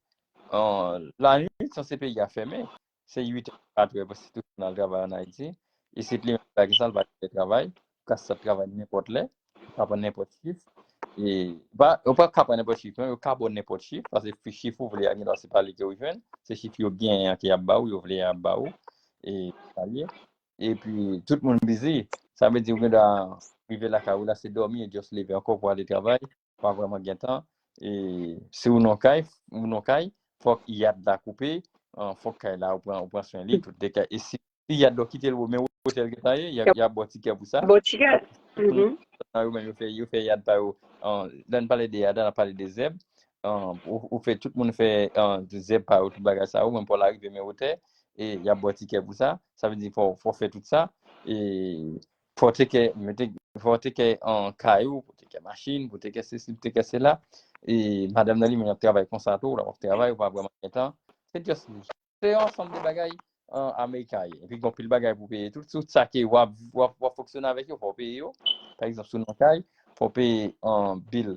Lannuit, se peyi a fèmen. Se uit è, kat è, paske tout moun al travay ann Ayiti. Isit li menm, pa egzanp, pa gen travay. Ou ka sot travay nenpòt lè, ou ka pran nenpòt chif. E, pa, ou pa ka pran nenpòt chif, non, yo ka ba w nenpòt chif, paske chif ou vle a, gen dwa se pa li ke ou jwenn, se chif yo genyen an ke y ap ba ou, yo vle y ap ba ou, e sa l ye. Epi, tout moun bizi, sa vle di ou gen dwa rive lakay ou la, se dòmi, e just leve ankò pou ale travay, pa vrèman gen tan. E, si ou nan kay, ou nan kay, fòk yad la koupe, fòk kay la ou pran, ou pran swen li, tout de kay. E si Si yad la kite l, men otèl gentan ye, y ap ba w tikè pou sa. Ba w tikè. Nan yo menm, yo fè, yo fè yad pa yo. Lè n pale de yad la, n ap pale de zèb. Ou, ou fè tout moun fè zèb pa yo, tout bagay sa yo, menm pa w la rive men otè, e y ap ba w tikè pou sa. Sa vle di fò, fò w fè tout sa. E fò w teke, mete, fò w teke kay ou, kè machin, pou te kè sesi, pou te kè sela. E madanm nan li menm ap travay konsa tou, l ap travay, ou pa vrèman gen tan. Se just, se yon ansanm de bagay an Amerika ye. Epi gen anpil bagay pou peye. Tout, tout sa ke w ap, w ap, w ap fonksyone avèk yo, fò w peye yo. Pa egzanp, si w nan kay, fò w peye an bil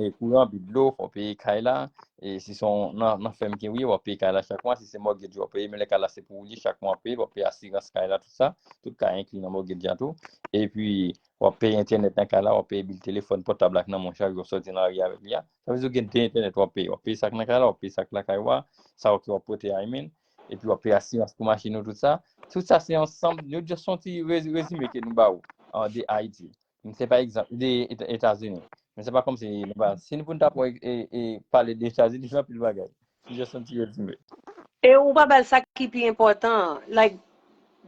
e kouran, bil dlo, fò w peye kay la. E si se yon nan, nan fèm ke w ye, w ap peye kay la chak mwa. Si se mortgage w ap peye, men lè kay la se pou ou li, chak mwa w ap peye, w ap peye asirans kay la, tout sa. Tout kay enkli nan mortgage la tou. Epi, w ap peye entènèt nan kay la, w ap peye bil telefòn pòtab la k nan men w chak jou w sòti nan lari avèk li a. Sa vle di w gen de entènèt w ap peye. W ap peye sa k nan kay la, w ap peye sa k lakay ou a, sa w ke w ap pote a, I mean. Epi w ap peye asirans pou machin ou, tout sa. Tout sa se ansanm, nou just yon ti rezi-, rezime ke nou ba ou, an, de Ayiti. Men se pa egzanp, de Eta-, Etazini. Men se pa kòmsi nou pa, si nou pou n ta pran e, e, e pale de Etazini, gen anpil bagay. Se just yon ti rezime. E ou pa ba l sa ki pi enpòtan an. Like,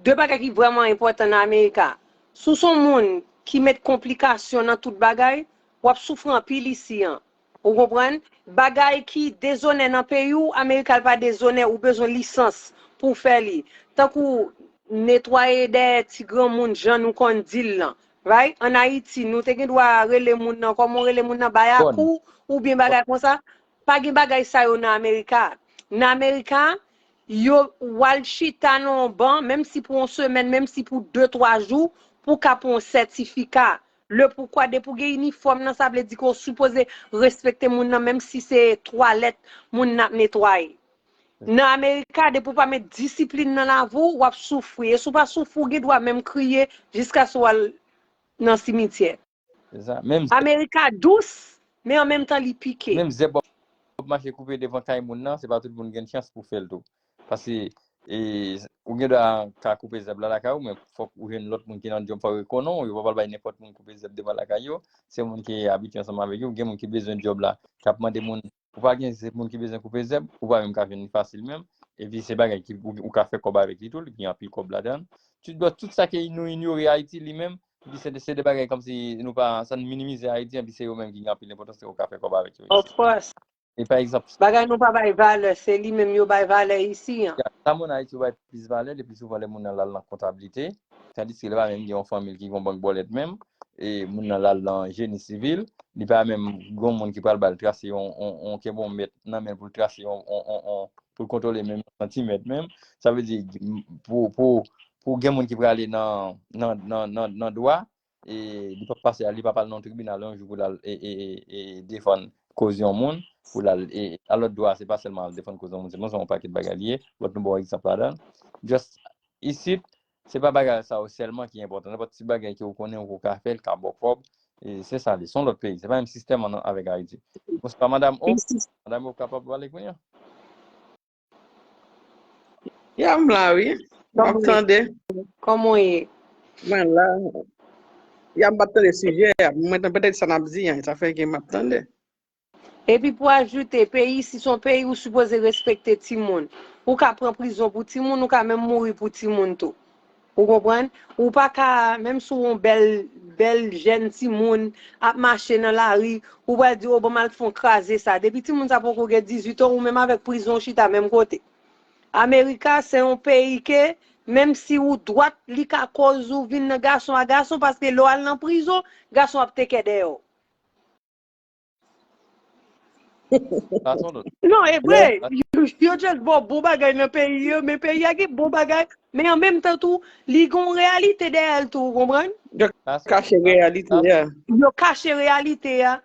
de bagay ki vrèman enpòtan nan Amerika. Si w se yon moun ki met konplikasyon nan tout bagay, w ap soufri anpil isi an. Ou konprann? Bagay ki dezonè nan peyi w, Amerika l pa dezonè, ou bezwen lisans pou w fè li. Tankou netwaye dèyè ti granmoun jan nou konn di l lan. Right? Ann Ayiti, nou te gen dwa rele moun nan, kòman w rele moun nan, bayakou, oubyen bagay konsa. Pa gen bagay sa yo nan Amerika. Nan Amerika, yo, w al chita nan yon ban, menm si pou yon semèn, menm si pou de, twa jou, pou w ka pran yon sètifika. Le poukwa, depi w gen inifòm nan, sa vle di ke w sipoze respekte moun nan, menm si se twalèt moun nan ap netwaye. Nan Amerika, depi w pa met disiplin nan lavi w, w ap soufri. E si w pa soufri, w gen dwa menm kriye jiskaske w al nan simityè. Se sa. Menm zèb, Amerika dous, men an menm tan li pike. Menm zèb w ap mache koupe devan kay moun nan, se pa tout moun gen chans pou fè l tou. Paske, e, ou gen dwa ka koupe zèb la lakay ou, men fòk ou jwenn lòt moun ki nan djòb, fòk yo rekonnen w, yo pa pral bay nenpòt moun koupe zèb devan lakay yo. Se moun ki abitye ansanm avèk yo, gen moun ki bezwen djòb la, k ap mande moun, ou pa gen se moun ki bezwen koupe zèb, ou pa menm ka jwenn li fasil menm. Epi se bagay ki, ou, ou ka fè kòb avèk li tou, li gen anpil kòb ladan l. Tout, tout sa ke nou inyore Ayiti li menm, epi se, se de bagay kòmsi nou pa, sa n minimize Ayiti, epi se yo menm ki gen anpil enpòtans, se yo ka fè kòb avèk yo isi. Of course. E pa egzanp, bagay nou pa bay valè, se li menm yo bay valè isi an. Ya, sa moun Ayiti yo bay plis valè, le pli souvan lè moun nan l al nan kontablite, tandiske li pa menm gen yon fanmi l ki gen yon bank bòlèt menm, e moun nan l al nan jeni sivil, li pa menm gen yon moun ki pral ba l trase yon, yon, yon kenbe yon mèt nan men l pou l trase yon, yon, yon, yon, pou l kontwole menm yon santimèt menm. Sa vle di, pou, pou, pou gen moun ki prale nan, nan, nan, nan, nan dwa, e li p ap pase, li p ap al nan tribinal yon jou pou l al, e, e, e, e defann koz yon moun, pou l al, e alòt dwa, se pa sèlman al defann koz yon moun, se yon pakèt bagay li ye, but nou ba w egzanp ladan l. Just, isit, se pa bagay sa yo sèlman ki enpòtan. Nenpòt ti bagay ke w konnen ou ka fè, l ka ba w kòb. E se sa, li, se yon lòt peyi. Se pa menm sistèm an, avèk Ayiti. Bonswa, madam O. Madam O kapab pale kounye a? Ya, m la, wi. M ap tande. Kòman w ye? Mwen la. Ya, m p ap tande sijè a. Mwen, petèt sa n ap di an, sa fè ke m ap tande. Epi pou ajoute, peyi isi se yon peyi ou sipoze respekte timoun. Ou ka pran prizon pou timoun, ou ka menm mouri pou timoun tou. Ou konprann? Ou pa ka, menm si w yon bèl, bèl jèn timoun ap mache nan lari, ou pral di, "O, ban m al fè yon kraze sa." Depi timoun sa poko gen dizuit an, ou menm avèk prizon w chita menm kote. Amerika, se yon peyi ke, menm si ou dwat, li ka koz ou vin nan gason a gason, paske lè w al nan prizon, gason ap teke dèyè w. Sa se yon lòt. Non, e vre. Yo, yo just ba w bon bagay nan peyi yo, men peyi a gen bon bagay, men an menm tan tou, li gen yon reyalite dèyè l tou, ou konprann? Yo kache reyalite a. Yo kache reyalite a.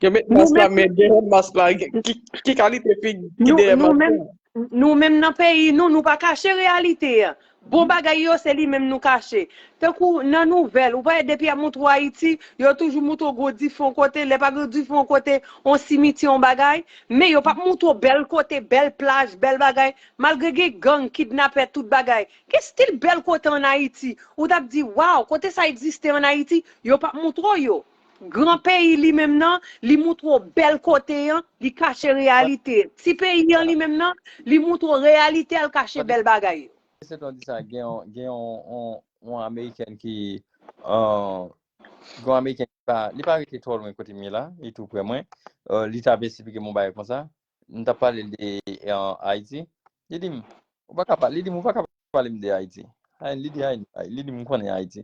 Yo met mas la, men dèyè mas la, ki, ki kalite figi ki dèyè mas la? Nou menm, nou menm nan peyi nou, nou pa kache reyalite a. Bon bagay yo, se li menm nou kache. Tankou nan nouvèl, ou pa wè depi y ap montre w Ayiti, yo toujou montre w gwo dife yon kote, lè pa gen dife yon kote, yon simityè, yon bagay, men yo p ap montre w bèl kote, bèl plaj, bèl bagay, malgre gen gang, kidnapè, tout bagay. Gen still bèl kote ann Ayiti, ou t ap di, "Waw, kote sa egziste ann Ayiti?" Yo p ap montre w yo. Gran peyi li menm nan, li montre w bèl kote an, li kache reyalite. Ti peyi an li menm nan, li montre w reyalite a, l kache bèl bagay yo. Se tan di sa, gen yon, gen yon, yon, yon Amerikèn ki, euh, gen yon Amerikèn ki pa, li pa rete twò lwen kote m ye la, li tou prè mwen. Euh, li t ap esplike m yon bagay konsa. M t ap pale l de, euh, Ayiti. Li di m, "Ou pa ka pale," li di m, "Ou pa ka pale m de Ayiti." Ay, li di, ay, ay, li di m, "M konnen Ayiti."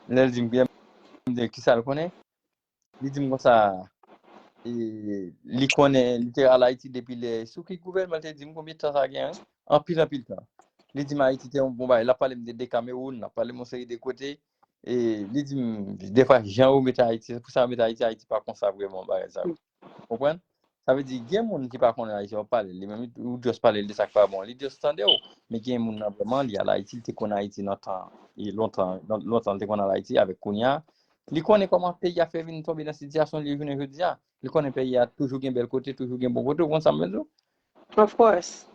Lè l di m, m di, "Kisa l konnen?" Li di m konsa, e, li konnen, li te al Ayiti depi lè, sou ki gouvènman, li te di m konbyen tan sa gen, wi. Anpil, anpil tan. Li di m Ayiti te yon bon bagay. L ap pale m de, de Kamewoun, l ap pale m yon seri de kote. E li di m, defwa, jan yo mete Ayiti, se pou sa yo mete Ayiti, Ayiti pa konsa vrèman, bagay sa yo. Konprann? Sa vle di, gen moun ki pa konnen Ayiti, w ap pale, li menm, ou just pale l de sa k pa bon. Li just tande w. Men gen moun nan vrèman, li al Ayiti, li te konn Ayiti nan tan, e lontan, lon-, lontan, li te konn al Ayiti avèk kounye a. Li konnen kòman peyi a fè vin tonbe nan sitiyasyon li jounen jodi a. Li konnen peyi a toujou gen bèl kote, toujou gen bon kote, ou konn sa m vle di w? Of course.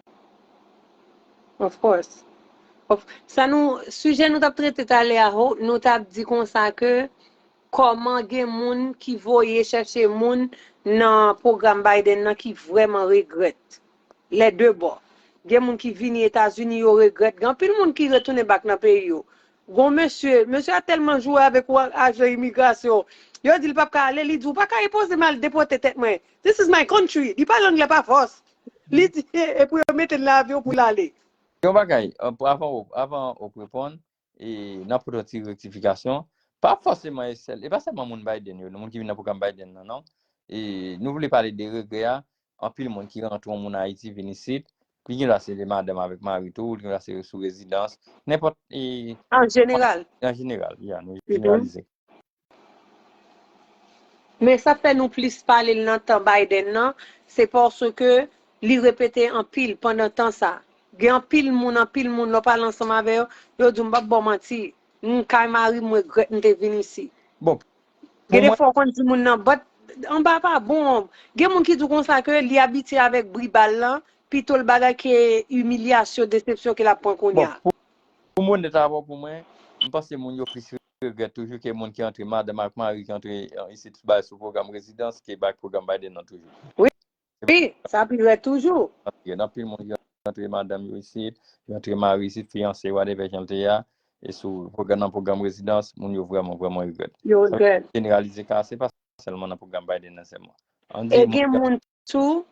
Of course. Of, sa nou, sijè nou t ap trete talè a, ho, nou t ap di konsa ke kòman gen moun ki voye chèche moun nan pwogram Biden nan ki vrèman regrèt. Lè de bò. Gen moun ki vini Etazini, yo regrèt. Gen anpil moun ki retounen back nan peyi yo. Gon mesye, mesye a tèlman joure avèk ou ajan imigrasyon. Yo di l p ap ka ale, li di, "Ou pa ka enpoze m al depòte tèt mwen. This is my country." Li pale anglè pa fòs. Li di, e pou yo mete l nan avyon pou l ale. Yon bagay, avan w, avan w reponn, e, nan pote yon ti rektifikasyon, pa fòseman e sèl, e pa sèlman moun Biden yo, moun ki vin nan pwogram Biden nan, non. E, nou vle pale de regrè a, anpil moun ki rantre yon moun Ayiti vin isit, li gen dwa se de madanm avèk mari tou, li gen dwa se sou rezidans, nenpòt, e, An jeneral. An jeneral, ya, nou jeneralize. Men sa fè nou plis pale l nan tan Biden nan, se paske li repete anpil pandan tan sa. Gen anpil moun, anpil moun, lè w pale ansanm avè yo, yo di w, "M p ap ba w manti, m kay mari m, m regrèt m te vin isit." Bon, Gen de fwa w konn di moun nan, "But anba pa bon." Gen moun ki di w konsa ke li abitye avèk bri bal lan, pito l bagay ke imilyasyon, desepsyon ke l ap pran kounye a. Pou mwen, nèt avè w, pou mwen, m panse moun yo plis regrèt toujou ke moun ki antre, madanm ak mari ki antre, e, isit bay sou pwogram rezidans ke bay pwogram Biden nan toujou. Wi, wi, sa pi rèd toujou. Gen anpil moun ki antre madanm yo isit, yo antre mari isit, fiyanse, whatever jan l te ye a, e sou pwogram, nan pwogram rezidans, moun yo vrèman, vrèman regrèt. Yo regrèt. Jeneralize ka, se pa sèlman nan pwogram Biden nan sèlman. Ann di E gen moun tou,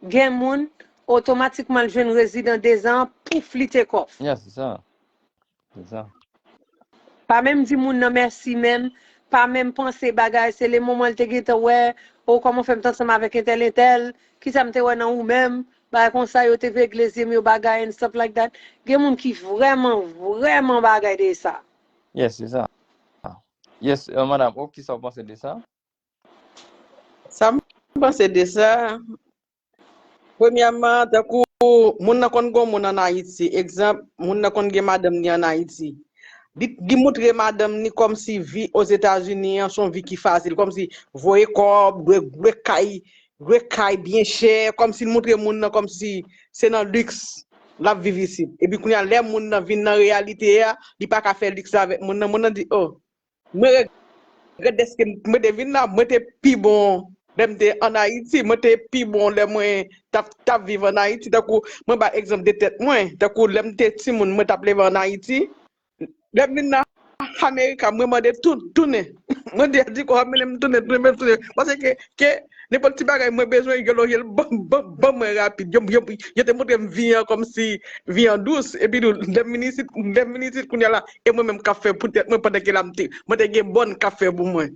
gen moun, otomatikman l jwenn rezidan dezan, pouf, li take off. Ya, se sa. Se sa. Pa menm di moun nan mèsi menm, pa menm panse bagay, se le moman l te gentan wè, o kòman w fè m t ansanm avèk entèl, entèl, kisa m te wè nan ou menm, bagay konsa, yo te regle zye m yo, bagay and stuff like that. Gen moun ki vrèman, vrèman bagay de sa. Yes, se sa. Yes, euh, madam, ou kisa w panse de sa? Sa m panse de sa, premyèman, tankou moun nan konn gon moun ann Ayiti, egzanp, moun nan konn gen madanm li ann Ayiti. Li, li moutre madanm li kòmsi vi Ozetazini an se yon vi ki fasil, kòmsi voye kòb, lwe, lwe kay, lwe kay byen chè, kòmsi l moutre moun nan kòmsi se nan liks l ap viv isit. Epi kounye a, lè moun nan vin nan reyalite a, li pa ka fè liks la avèk moun nan, moun nan di, oh, mwen regrèt dèske mwen te vin la, mwen te pi bon lè m te ann Ayiti, mwen te pi bon lè mwen t ap, t ap viv ann Ayiti. Tankou, mwen bay egzanp de tèt mwen, tankou lè m te timoun, mwen t ap leve ann Ayiti. Lè m vin nan Amerika, mwen mande tou, tounen. Mwen di, di kwa, mennen m tounen, tounen, mennen m tounen. Paske, ke, nenpòt ti bagay mwen bezwen, yo loje l ban, ban, ban mwen rapid. Yo, yo, yo te montre m vi an kòmsi vi an dous. Epi tou, lè m vin isit, lè m vin isit kounye a la, e mwen menm k ap fè pou tèt mwen pandan ke la m te, mwen te gen bòn k ap fè pou mwen.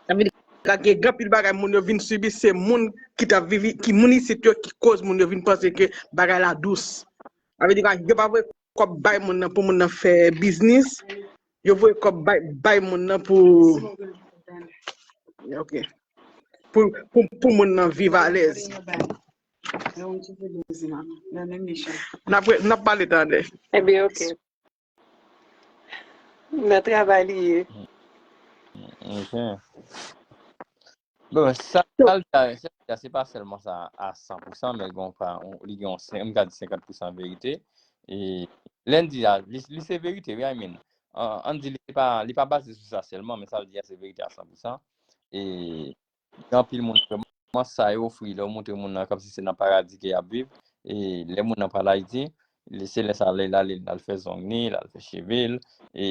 Sa vle di, ka gen, gen anpil bagay moun yo vin sibi, se moun ki t ap viv, ki moun isit yo, ki koz moun yo vin panse ke bagay la dous. Sa vle di, yo pa voye kòb bay moun nan pou moun nan fè biznis. Yo voye kòb bay, bay moun nan pou, ok. Pou, pou, pou moun nan viv alèz. N ap, n ap pale talè. Ebyen, ok. Nan travay li ye. Ok. Bon, sa, sa l di a, sa l di a, se pa sèlman sa a san pou san, men gon pa, li gen yon, m ka di senkant pou san verite. E, lè n di a, li, li se verite, wi, I mean. An, ann di li se pa, li pa baze sou sa sèlman, men sa l di a se verite a san pou san. E, gen anpil moun, vrèman, sa yo ofri, lè w montre moun nan, kòmsi se nan paradi ke y ap viv. E, lè moun nan pral Ayiti, li, se lè sa, lè l ale, l al fè zong li, l al fè cheve l, e,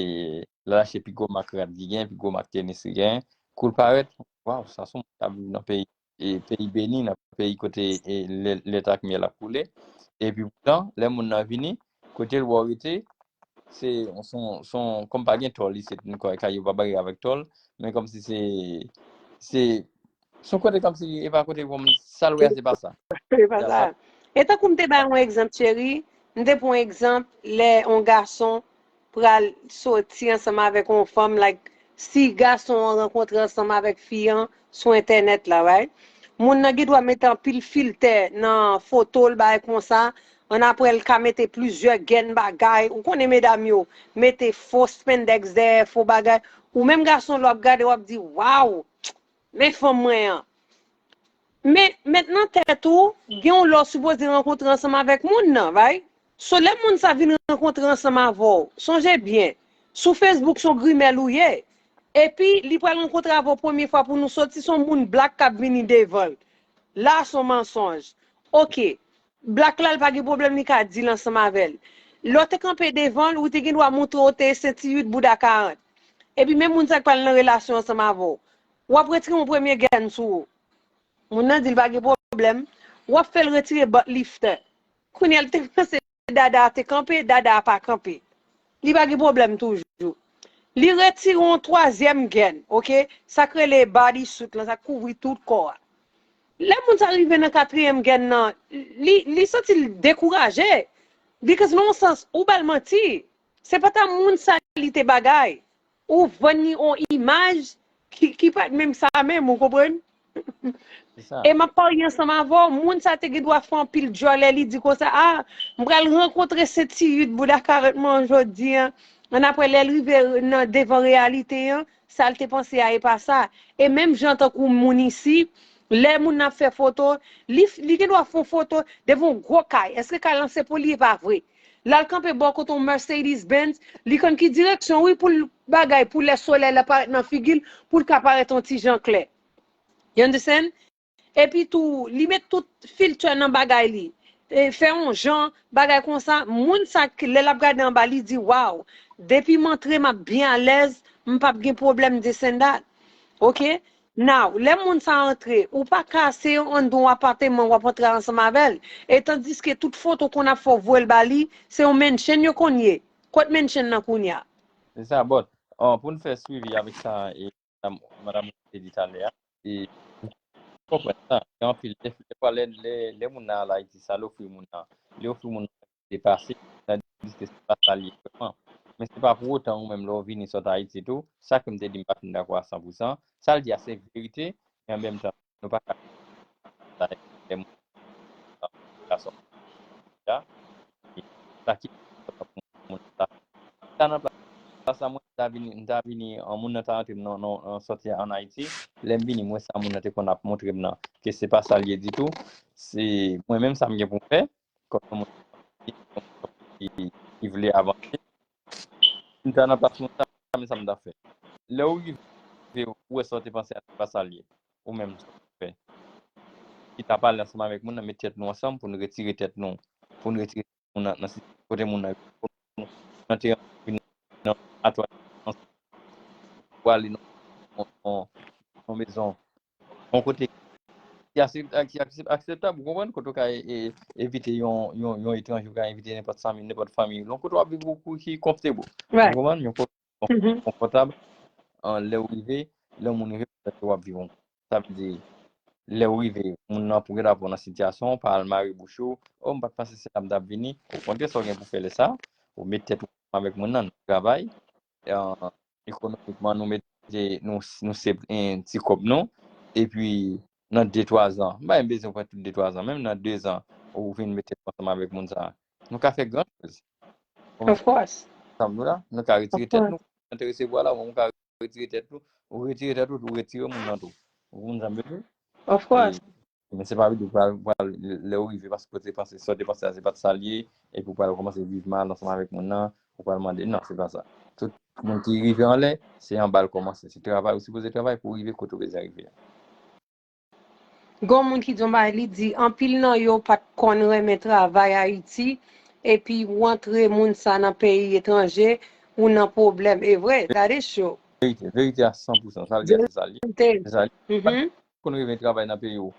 l al achte pi gwo mak rad li gen, pi gwo mak tenis li gen. Kou l parèt, waw, sa se yon moun k ap viv nan peyi, e, peyi beni, nan peyi kote, e, lè, lèt ak myèl ap koule. Epi poutan, lè moun nan vini, kote l wè w rete, se se yon, se yon, kòm pa gen tòl isit, m kwè, kay yo pa bare avèk tòl, men kòmsi se, se, se yon kote kòmsi, e pa kote kòm, sa l wè a, se pa sa. Se pa sa. E tankou m te bay yon egzanp, cheri, m te pran yon egzanp, lè yon gason pral soti ansanm avèk yon fanm, like, si gason an rankontre ansanm avèk fi an sou entènèt la, right? Moun nan gen dwa mete anpil filtè nan foto l, bagay konsa, annapre l ka mete plizyè gèn bagay. Ou konnen medam yo, mete fo spandex dèyè, fo bagay. Ou menm gason, lè w ap gade, w ap di, "Waw, men fanm mwen an." Men, met nan tèt ou, gen yon lè w sipoze rankontre ansanm avèk moun nan, right? So, lè moun sa vin rankontre ansanm avè w, sonje byen, sou Facebook, se yon grimèl ou ye. Epi, li pral rankontre avè w premye fwa pou nou soti, se yon moun black k ap vini devan l. La, se yon mansonj. Oke. Black la, li pa gen pwoblèm, li ka deal ansanm avè l. Lè w te kanpe devan l, ou te gen dwa montre w te senti uit bouda karant. Epi, menm moun sa k pral nan relasyon ansanm avè w, w ap retire yon premye gèn sou ou. Moun nan di l pa gen pwoblèm. W ap fè l retire butt lifter. Kounye a, l te panse dada a te kanpe, dada a pa kanpe. Li pa gen pwoblèm toujou. Li retire yon twazyèm gèn, oke? Sa k rele body suit lan, sa k kouvri tout kò a. Lè moun sa rive nan katriyèm gèn nan, li, li santi l dekouraje. Because nan yon sans, ou ba l manti. Se pa ta moun sa li te bagay. Ou vann li yon imaj ki, ki pa t menm sa menm, ou konprann? E m ap parye ansanm avè w, moun sa te gen dwa fè anpil djòlè, li di konsa, "A, m pral rankontre se ti uit bouda karant mwen an jodi an." Annapre, lè l rive nan devan reyalite an, sa l te panse a e pa sa. E menm jan tankou moun isi, lè moun nan ap fè foto, li, li gen dwa fè yon foto devan yon gwo kay. Èske kay lan se pou li? E pa vre. L al kanpe bò kote yon Mercedes Benz, li konn ki direksyon, wi, pou l bagay, pou lè solèy la parèt nan figi l, pou l ka parèt yon ti jan klè. You understand? Epi tou, li met tout filtè nan bagay li. E, fè yon jan, bagay konsa, moun sa, k- lè l ap gade anba, li di, "Waw, depi m antre, m ap byen alèz, m p ap gen pwoblèm, this and that." Oke? Now, lè moun sa antre, ou pa ka se yon anndan yon apateman w ap antre ansanm avè l. E tandiske tout foto konn ap fè w voye l ba li, se yon mansion yo konn ye. Kot mansion nan kounye a? Se sa, but, uh, pou n fè swivi avèk sa, e, madanm, madanm te di talè a, e, konprann sa. Gen anpil, dèfwa, lè, lè, lè moun nan al Ayiti, sa l ofri moun nan. Li ofri moun nan depase, tandiske se pa sa l ye vrèman. Men se pa pou otan ou menm lè w vini sot Ayiti tou, sa ke m te di m pa fin dakò a san pou san, sa l di a se verite, men an menm tan, nou pa ka sa lè moun sa ki sa nan plas sa mwen ta vini, m ta vini, an moun nan ta rantre m nan, nan, nan sòti an Ayiti, lè m vini, mwen sa moun nan te konn ap montre m nan, ke se pa sa l ye ditou, se mwen menm sa m gen pou m fè, kòm yon moun ki, ki, ki vle avanse. Si m ta nan plas moun sa, men sa m ta fè. Lè w rive, ou wè sa w te panse a, se pa sa l ye. Ou menm, sa w fè. Ki ta pale ansanm avèk moun nan, met tèt nou ansanm pou n retire tèt nou, pou n retire moun nan, nan si- kote moun nan, nan te vin nan atwa, pou ale nan yon, yon, yon mezon, yon kote ki aksep- ki aksep- akseptab, ou konprann, kote w ka e- e- evite yon, yon, yon etranje, ou ka evite nenpòt zanmi, nenpòt fanmi, yon kote w ap viv ou ki comfortable. Ou konprann, yon kote konfòtab, an, lè w rive, lè yon moun rive, w ap viv yon. Sa vle di, lè w rive, moun nan pou gentan pran nan sitiyasyon, pa al mare bouch ou, "O, m pa t panse se la m t ap vini." Okontrè, sa w gen pou fè lè sa, ou met tèt ou ansanm avèk moun nan, nou travay, an, ekonomikman, nou mete, nou, nou save, en, ti kòb nou, epi nan de, twa zan, m pa menm bezwen pran tout de, twa zan, menm nan de zan, ou vin met tèt ou ansanm avèk moun sa, nou ka fè gran choz. Of course. Ansanm nou la, nou ka retire tèt nou. Nan te resevwa la, ou ka retire tèt ou, ou retire tèt ou, ou retire moun nan tou. Ou konprann sa m vle di? Of course. Men se pa vle di ou pral, pral, lè ou rive, paske ou te panse, sa w te panse a, se pa t sa l ye, epi ou pral kòmanse viv mal ansanm avèk moun nan, ou pral mande, non, se pa sa. Tout moun ki rive anlè, se anba l kòmanse. Se travay, ou sipoze travay pou w rive kote w bezwen rive a. Gon moun ki di yon bagay, li di, anpil nan yo pa t konn renmen travay Ayiti, epi w antre moun sa nan peyi etranje, ou nan pwoblèm. E vre, that is true. Verite, verite a san pou san. Sa l di a, se sa l ye. Se sa l ye. Pa t konn renmen travay nan peyi w.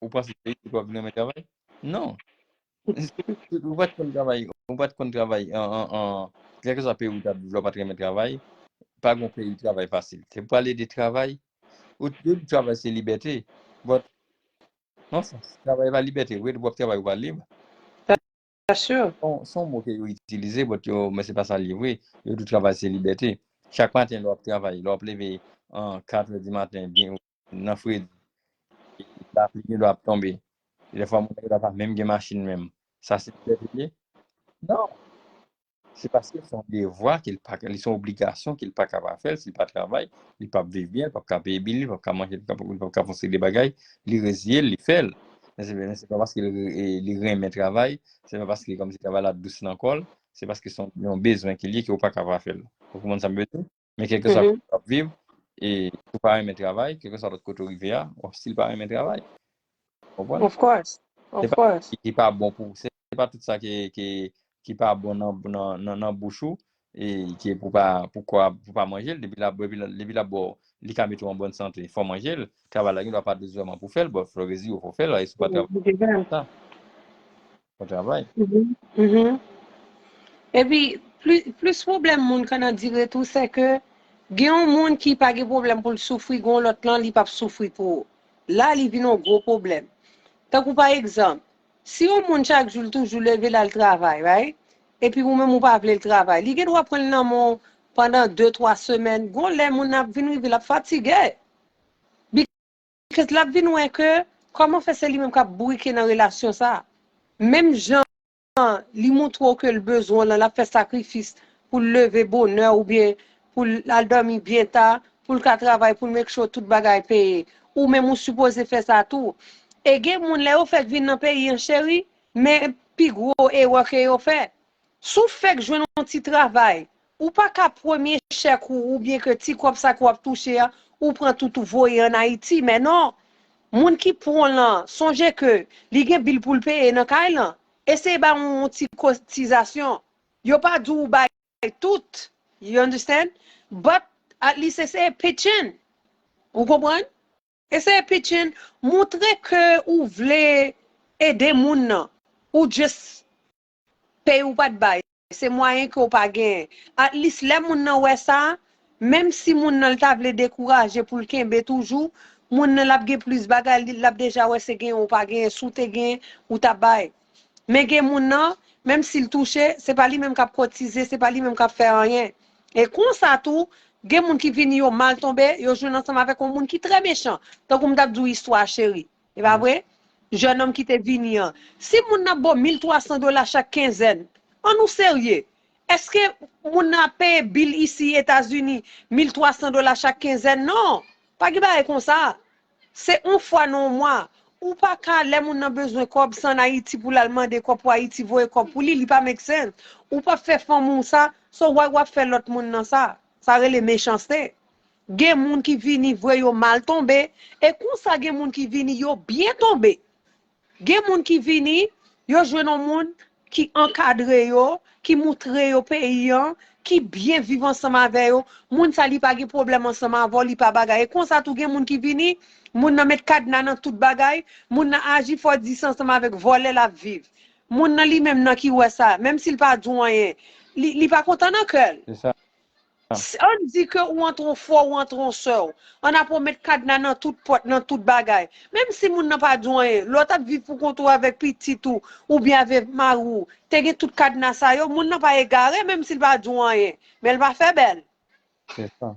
Ou panse se isit w ap vin renmen travay? Non. Ou pa t konn travay, ou pa t konn travay an, an, an, kèlkeswa peyi ou t ap viv la, ou pa t renmen travay, pa gen peyi travay fasil. Se pou ale de travay, ou di travay se libète. But, nan sans, travay pa libète vre, w ap travay ou pa lib. Sa sure. Se yon mo ke yo itilize, but yo, men se pa sa li ye vre. Yo di travay se libète. Chak maten, lè w ap travay, lè w ap leve an kat è di maten, byen nan fredi, lapli gen dwa ap tonbe. Dèfwa, moun gen dwa pa menm gen machin menm. Sa se libète li ye? Non. Se paske se yon devwa ke l pa, li se yon obligasyon ke l pa ka pa fè l, si l pa travay, li p ap viv byen, li p ap ka peye bil, li p ap ka manje, li p ap ka fè yon seri de bagay, li reziye l, li fè l. Men se, men se pa paske li, li renmen travay, se pa paske kòmsi travay la dous nan kò l, se paske se yon, yon bezwen ke l ye ke ou pa ka pa fè l. Ou konprann sa m vle di? Men kèlkeswa kote w ap viv, e si w pa renmen travay, kèlkeswa lòt kote w rive a, w ap still pa renmen travay. Konprann? Of course. Of course. Ki pa bon pou, se pa tout sa ki, ki, ki pa bon nan, nan, nan, nan bouch ou, e ki pou pa, pou kò a, pou pa manje l, depi l ap, depi l ap, depi l ap ba w, li ka mete w an bòn sante, fò w manje l, travay la gen dwa pa dous vrèman pou fè l, but fò w reziye w, fò w fè l, e si w pa travay, sa. Bon travay. Epi, plis, plis pwoblèm moun ka nan dire tou, se ke gen yon moun ki pa gen pwoblèm pou l soufri, gen yon lòt lan, li p ap soufri pou ou. La, li vin yon gwo pwoblèm. Tankou pa egzanp, si yon moun chak jou, l toujou leve, l al travay, right? Epi ou menm ou pa vle l travay, li gen dwa pran l nan men w pandan de, twa semèn. Gon lè moun nan ap vin rive, l ap fatige. Because l ap vin wè ke kòman fè se li menm k ap bourike nan relasyon sa. Menm jan li montre w ke l bezwen w lan, l ap fè sakrifis pou l leve bonè oubyen pou l al dòmi byen ta, pou l ka travay, pou l make sure tout bagay peye. Ou menm ou sipoze fè sa tou. E gen moun lè yo fèk vin nan peyi an cheri, men pi gwo erè ke yo fè. Si w fèk jwenn yon ti travay, ou pa ka premye chèk ou oubyen ke ti kòb sa ke w ap touche a, ou pran tout ou voye ann Ayiti, men non. Moun ki pran w lan, sonje ke li gen bil pou l peye nan kay lan. Eseye ba yon ti kotizasyon. Yo pa di w bay tout, you understand? But at least eseye pitch in. Ou konprann? Eseye pitch in, montre ke ou vle ede moun nan. Ou just peye ou pa t bay. Se mwayen ke w pa genyen. At least lè moun nan wè sa, menm si moun nan l ta vle dekouraje pou l kenbe toujou, moun nan l ap gen plis bagay, li, l ap deja wè se genyen ou pa genyen, si w te genyen, ou t ap bay. Men gen moun nan, menm si l touche, se pa li menm k ap kotize, se pa li menm k ap fè anyen. E konsa tou, gen moun ki vini yo mal tonbe, yo jwenn ansanm avèk yon moun ki trè mechan. Tankou m t ap di w istwa cheri. E pa vre? Jènòm ki te vini an. Si moun nan ba w mil twa san dola chak kenzèn, ann nou serye. Èske moun nan ap peye bil isi Etazini mil twa san dola chak kenzèn? Non. Pa gen bagay konsa. Se yon fwa nan yon mwa. Ou pa ka, lè moun nan bezwen kòb, se ann Ayiti pou l al mande kòb pou Ayiti voye kòb pou li, li pa make sense. Ou p ap fè fanmi w sa, so why w ap fè lòt moun nan sa? Sa rele mechanste. Gen moun ki vini vre yo mal tonbe, e konsa gen moun ki vini yo byen tonbe. Gen moun ki vini, yo jwenn yon moun ki ankadre yo, ki moutre yo peyi an, ki byen viv ansanm avè yo. Moun sa li pa gen pwoblèm ansanm avè w, li pa bagay. E konsa tou gen moun ki vini, moun nan met kadna nan tout bagay, moun nan aji fò dis ansanm avèk vòlè l ap viv. Moun nan li menm nan ki wè sa, menm si l pa di w anyen, li, li pa kontan nan kè l. Se sa. Ann di ke ou antre yon frè w, ou antre yon sè w. Ann ap met kadna nan tout pòt, nan tout bagay. Menm si moun nan pa di w anyen, lè w t ap viv pou kont ou avèk pitit ou, oubyen avèk mari w, te gen tout kadna sa yo, moun nan pa egare, menm si l pa di w anyen. Men l pa fè bèl. Se sa.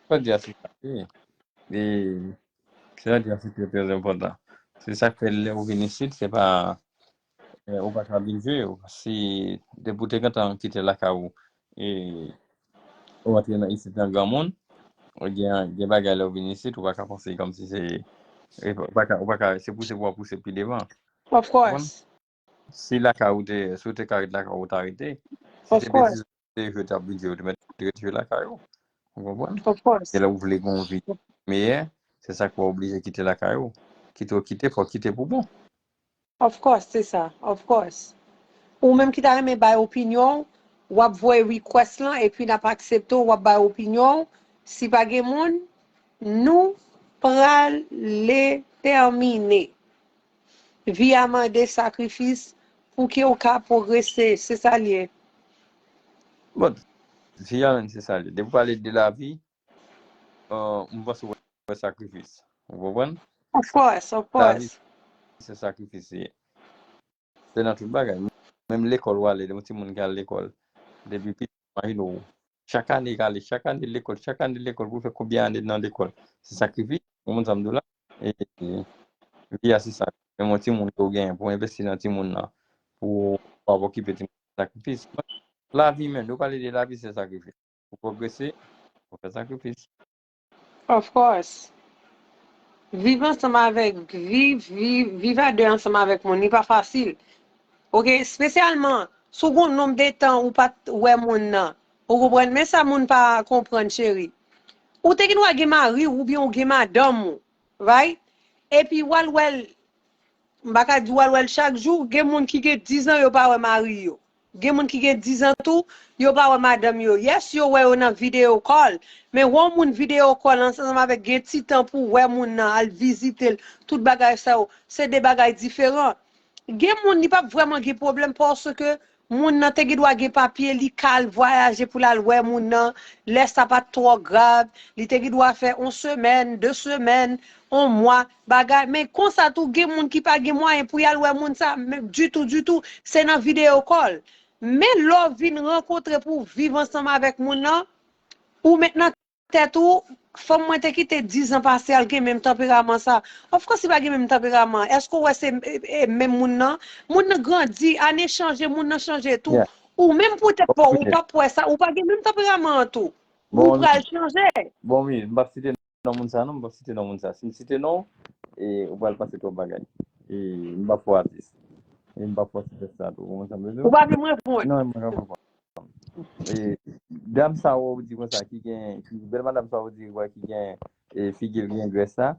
Sa w di a se sa. E, e, sa w di a se trè, trè enpòtan. Se sa k fè lè w vin isit, se pa, e, ou pa ka vin jwe. Si, depi w te gentan kite lakay ou, e, ou antre nan isit nan granmoun, ou gen, gen bagay lè w vin isit, ou pa ka panse kòmsi se, e, ou pa ka, ou pa ka, se pouse pou w ap pouse pi devan. Of course. Si lakay ou te, si w te ka ret lakay ou, ou ta rete. Si se betiz ou te jwe, t ap vin jwe, ou te mèt rete jwe lakay ou. Ou konprann? Of course. E lè ou vle gen yon vi meyè, se sa k fè w oblije kite lakay ou. Kite w kite, fò w kite pou bon. Of course, se sa. Of course. Ou menm ki ta renmen bay opinyon w, w ap voye request lan, epi n ap aksepte w, w ap bay opinyon w. Si pa gen moun, nou prale detèmine. Vi a mande sakrifis pou ke w ka pwogrese. Se sa l ye. Bon, vi a menm se sa l ye. Depi w pale de lavi, euh, m panse w wè sakrifis. Ou konprann? Of course, of Lavi, course. Se sakrifis li ye. Se nan tout bagay. Menm lekòl w ale, yon timoun ki al lekòl depi piti, imajine w. Chak ane l ale, chak ane lekòl, chak ane lekòl, pou fè konbyen ane nan lekòl. Se sakrifis, ou konprann sa m di w la? E vi a se sa. Menm yon timoun ke w genyen pou w envesti nan timoun nan, pou w ap okipe timoun, sakrifis. Lavi menm, lè w pale de lavi, se sakrifis. Pou pwogrese, fò w fè sakrifis. Of course. Viv ansanm avèk, viv, viv, viv a de ansanm avèk moun, li pa fasil. Oke, espesyalman, si w gen yon nonb de tan ou pa t wè moun nan. Ou konprann? Men sa moun pa konprann, cheri. Ou te gen dwa gen mari w oubyen ou gen madanm ou, right? Epi w al wè l, m pa ka di w al wè l chak jou, gen moun ki gen diz an yo pa wè mari yo. Gen moun ki gen diz an tou, yo pa wè madanm yo. Yes, yo wè yo nan video call, men wè yon moun video call ansanm avèk gen ti tan pou wè moun nan, al vizite l, tout bagay sa yo, se de bagay diferan. Gen moun, li p ap vrèman gen pwoblèm paske moun nan te gen dwa gen papye, li ka al vwayaje pou l al wè moun nan, lè sa pa t twò grav, li te gen dwa fè yon semèn, de semèn, yon mwa, bagay. Men konsa tou, gen moun ki pa gen mwayen pou y al wè moun sa, men ditou, ditou, se nan video call. Men lè w vin rankontre pou w viv ansanm avèk moun nan, ou met nan tèt ou, fanm mwen te kite diz an pase, al gen menm tanperaman sa. Of course, li pa gen menm tanperaman. Èske w wè se e, e, menm moun nan? Moun nan grandi, ane chanje, moun nan chanje tou. Yeah. Ou menm pou tèt Bon, pa w, ou wi. p ap wè sa, ou pa gen menm tanperaman an tou. Ou Bon, wi. Pral chanje. Bon, wi, m p ap site non moun sa, non, m p ap site non moun sa. Si m site non, e, ou pral panse twòp bagay. E, m p ap fò atis. E, m p ap fò site sa tou. Ou konprann sa m vle di w? Ou pa vle m reponn. Non, mwen pa konprann. E, dam sa ou di konsa, ki gen, ki, bèl madanm sa ou di wè ki gen, e, figi l gen grès la,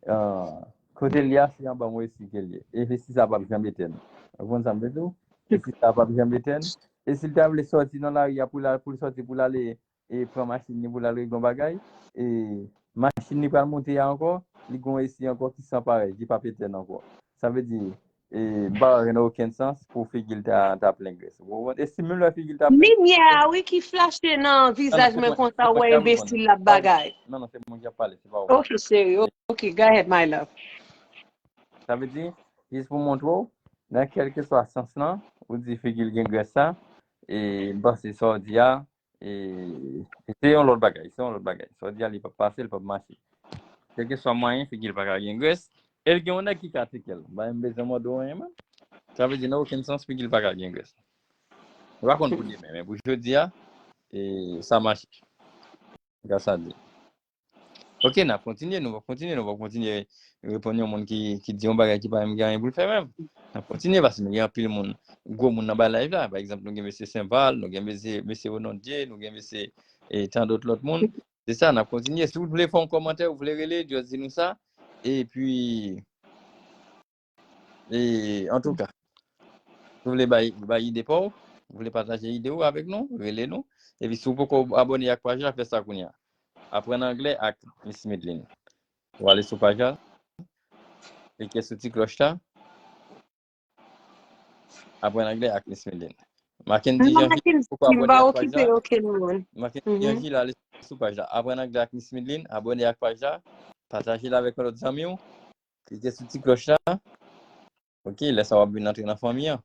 ah, kote l ye a, se anba yon esi ke l ye. E esi sa p ap janm etèn. Ou konprann sa m vle di w? Esi sa p ap janm etèn. E si l ta vle sòti nan lari a pou l al, pou l sòti, pou l ale, e pran machin li pou l al regle yon bagay, e machin li pral monte a ankò, li gen yon esi ankò ki san parèy, ki p ap etèn ankò. Sa vle di, e m pa wè gen okenn sans pou figi l ta, ta plen grès. Ou konprann? E si menm lè figi l ta plen Limyè a, wi, ki flache nan vizaj mwen konsa, ou wè enbesil l ap bagay. Non, non, se mwen ki ap pale, se pa ou. Ok, cheri, ok, go ahead, my love. Sa vle di, jis pou montre w, nan kèlkeswa sans lan, ou di figi l gen grès sa, e m panse sa w di a, e, e se yon lòt bagay, se yon lòt bagay. Sa w di a, li p ap pase, li p ap mache. Kèlkeswa mwayen, figi l pa ka gen grès, e l gen yon nèg ki ka tcheke l. Ba, m bezwen mande w anyen, man. Sa vle di, nan okenn sans, figi l pa ka gen grès. Ou pa konn pou demen, men pou jodi a, e sa mache. Gras a Dye. Ok, n ap kontinye, nou p ap kontinye, nou p ap kontinye reponn yon moun ki, ki di yon bagay ki pa menm gen anyen pou l fè menm. N ap kontinye, paske nou gen anpil moun, gwo moun nan bay live la. Pa egzanp, nou gen mesye Senval, nou gen mesye, mesye Onondye, nou gen mesye, e, tan dòt lòt moun. Se sa, n ap kontinye. Si w vle fè yon kòmantè, ou vle rele, just di nou sa. Epi, e, antouka, si w vle bay, bay ide pa w, ou vle pataje ide w avèk nou, rele nou. Epi si w poko abòne ak paj la, fè sa kounye a. Aprann anglè ak Miss Midline. Ou ale sou paj la, klike sou ti klòch la. Aprann anglè ak Miss Midline. Mackendy Jean Gilles, poko abòne ak paj la. Mackendy Jean Gilles, ale sou paj la. Aprann anglè ak Miss Midline, abòne ak paj la, pataje l avèk yon lòt zanmi w, klike sou ti klòch la. Ok, lè sa w ap vin antre nan fanmi an.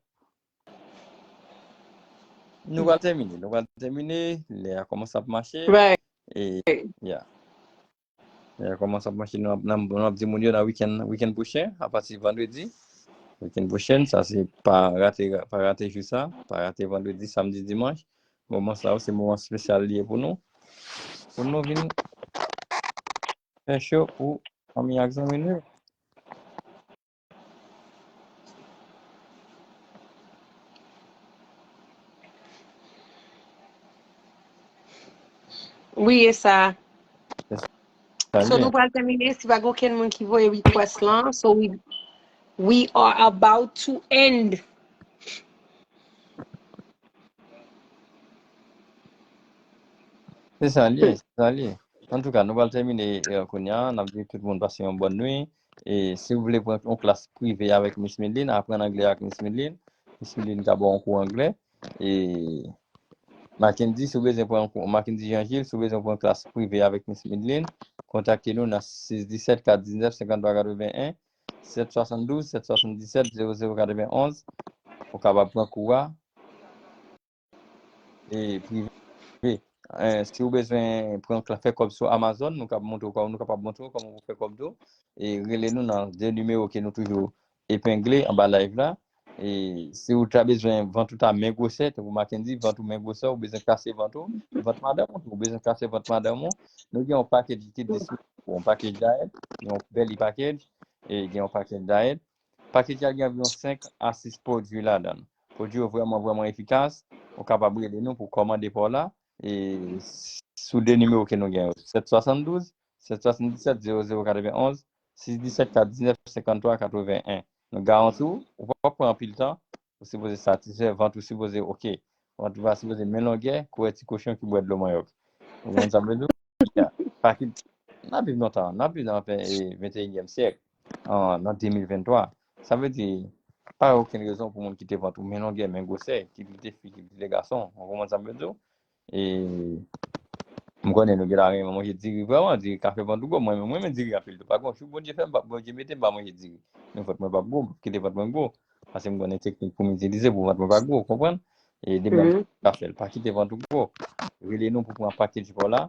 Nou pral tèmine, nou pral tèmine, lè a kòmanse ap mache. E, yeah. Lè a kòmanse ap mache, nou ap, nou ap, nou ap di moun yo nan wikenn, wikenn pwochen, apati vandredi. Wikenn pwochen, sa se pa rate, pa rate jou sa, pa rate vandredi, samdi, dimanch. Moman sa yo, se moman espesyal li ye pou nou. Pou nou vin fè cho pou fanmi ak zanmi nou yo. Wi, e sa. So, nou pral tèmine, si pa gen okenn moun ki voye request lan. So, we, we are about to end. Se sa l ye, se sa l ye. Antouka, nou pral tèmine, e, kounye a. N ap di tout moun pase yon bòn nwi. E si w vle pran yon klas prive avèk Miss Midlin, aprann anglè ak Miss Midlin, Miss Midlin ka ba w yon kou anglè. E Mackendy, si w bezwen pran yon kou, Mackendy Jean Gilles, si w bezwen pran yon klas prive avèk Miss Midlin, kontakte nou nan sis disèt kat diznèf senkanntwa katreven en, sèt swasanndouz sèt swasanndiset zewo zewo katrevenonz. Ou kapab pran kou a e prive. Eh, si w bezwen pran kla-, fè kòb sou Amazon, nou kab montre w kòman, nou kapab montre w kòman pou fè kòb tou. E rele nou nan de nimewo ke nou toujou epengle anba live la. E si w ta bezwen vant ou ta men gwosè, tankou Mackendy, vant ou men gwosè, ou bezwen kase vant ou, vant madanm ou tou, ou bezwen kase vant madanm ou, nou gen yon package ki disponib pou ou, yon package diet, yon belly package, e gen yon package diet. Package la gen anviwon senk a sis pwodui ladan l. Pwodui yo vrèman, vrèman efikas. Ou kapab rele nou pou kòmande pa w la. E sou de nimewo ke nou gen yo, sèt swasanndouz sèt swasanndiset zewo zewo katrevenonz, sis disèt kat diznèf senkanntwa katreven en. Nou garanti w, ou p ap pran anpil tan, ou sipoze satisfè, vant ou sipoze oke. Vant ou pa sipoze men longè, kourè ti kochon ki bwè dlo manyòk. Ou konprann sa m vle di w? Ya. Pa ki, n ap viv nan tan, n ap viv nan ven-, e, venteyinyèm syèk, an, nan de mil venntwa. Sa vle di, pa gen okenn rezon pou moun kite vant ou men longè, men gwosè, ki kite fi, ki kite gason. Ou konprann sa m vle di w? E m konnen nou gentan renmen manje diri vrèman, diri ka fè vant ou gwo. Mwen menm, mwen renmen diri anpil tou. Pa gen yon jou Bondye fè m, pa, Bondye mete m pa manje diri. Men vant mwen p ap gwo, m p ap kite vant mwen gwo. Paske m konnen teknik pou m itilize pou vant mwen pa gwo, ou konprann? E demen ka fè l, pa kite vant ou gwo. Rele nou pou pran package pa w la.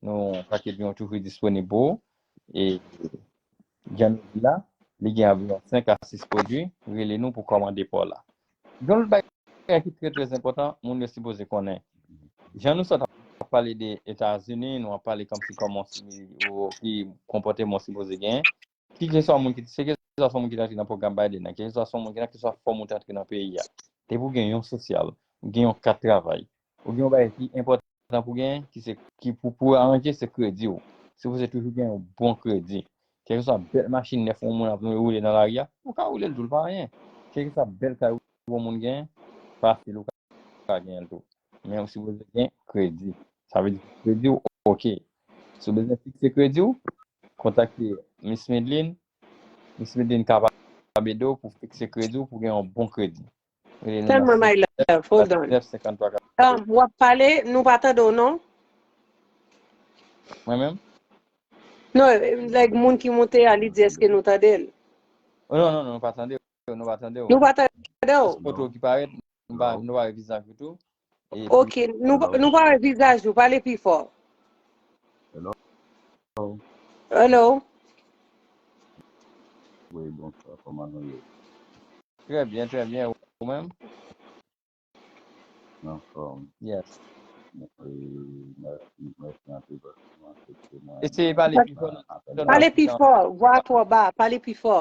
Nou, package nou toujou disponib pou ou. E jan nou di la, li gen anviwon senk a sis pwodui. Rele nou pou kòmande pa w la. Yon lòt bagay ki trè, trè enpòtan, moun yo sipoze konnen. Jan nou sot ap pale de Etazini, nou ap pale kòmsi kòman si, ou, ki konpòteman w sipoze genyen. Kèlkeswa moun ki, se kèlkeswa se yon moun ki te antre nan pwogram Biden nan, kèlkeswa se yon moun ki nan, kèlkeswa fòm ou te antre nan peyi a. Depi w gen yon sosyal, ou gen yon kat travay, ou gen yon bagay ki enpòtan pou genyen, ki se, ki pou, pou aranje, se kredi w. Sipoze toujou gen yon bon kredi. Kèlkeswa bèl machin nèf yon moun ap woule nan lari a, ou ka woule l tou, l pa anyen. Kèlkeswa bèl kay yon moun gen, fasil ou ka, ka genyen l tou. Men ou sipoze gen kredi. Sa vle di kredi w oke. Si w bezwen fikse kredi w, kontakte Miss Medline. Miss Medline kapab ede w pou fikse kredi w, pou gen yon bon kredi. Rele nou nan Tell me, my love, hold on. Sis disèt kat diznèf senkanntwa katreven. Um, w ap pale, nou pa tande w non. Mwen menm? Non, like, moun ki monte a, li di èske nou tande l? Oh, non, non, non, nou pa tande w, nou pa tande w. Nou pa tande w? Foto ki parèt, nou pa, nou pa wè vizaj ou tou. Epi, ok, nou, nou pa wè vizaj ou, pale pi fò. Hello? Hello? Wi, bonswa, kòman nou ye? Trè byen, trè byen, ou menm? Anfòm. Yes. E, mèsi, mèsi anpil paske nou aksepte mwen. Eseye pale pi fò. Pale pi fò, vwa twò ba, pale pi fò.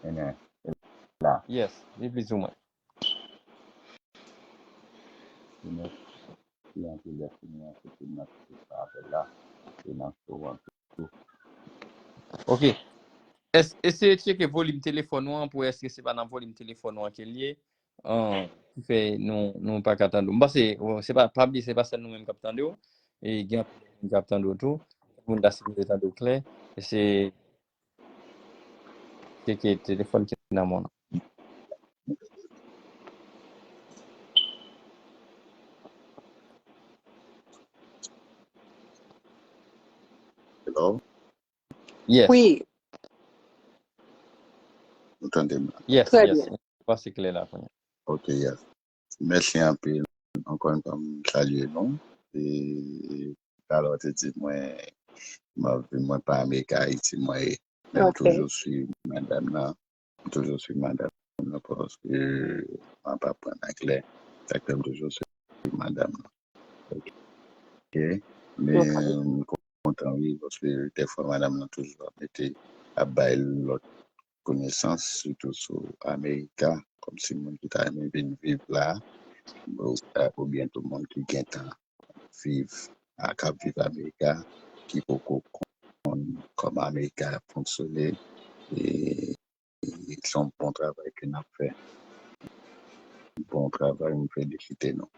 Enben, la. Yes, li plizoumwen. Mèsi anpil, mèsi, mèsi pou apèl la. E nan show an tou. Ok. Es-, eseye tcheke volim telefòn ou an pou wè èske se pa nan volim telefòn ou an ke l ye. An, ki fè nou, nou pa ka tande w. M panse, o, se pa, pa bliye, se pa sèl nou menm k ap tande w. E gen anpil moun k ap tande w tou. Tout moun ta sipoze tande w klè. E se Tcheke telefòn ki nan men w. Hello? Yes. Wi. Ou tande m? Yes, yes. Trè byen. Ou pase klè la kounye a. Ok, yes. Mèsi anpil. Ankò yon fwa, m salye nou. E talè w te di mwen, m ap vin, mwen pa Amerik, Ayiti mwen ye. Men m toujou swiv madanm nan. M toujou swiv madanm nan paske m ap aprann anglè. Sa k fè m toujou swiv madanm nan. Ok. Men m kontan, wi, paske dèfwa madanm nan toujou ap mete, ap bay lòt konesans, sitou sou Amerika, kòmsi moun ki ta renmen vin viv la, ou, oubyen tou moun ki gentan viv, a, k ap viv Amerika, ki poko konn kòman Amerika ap fonksyone, e, e se yon bon travay ke n ap fè. Bon travay, m felisite nou.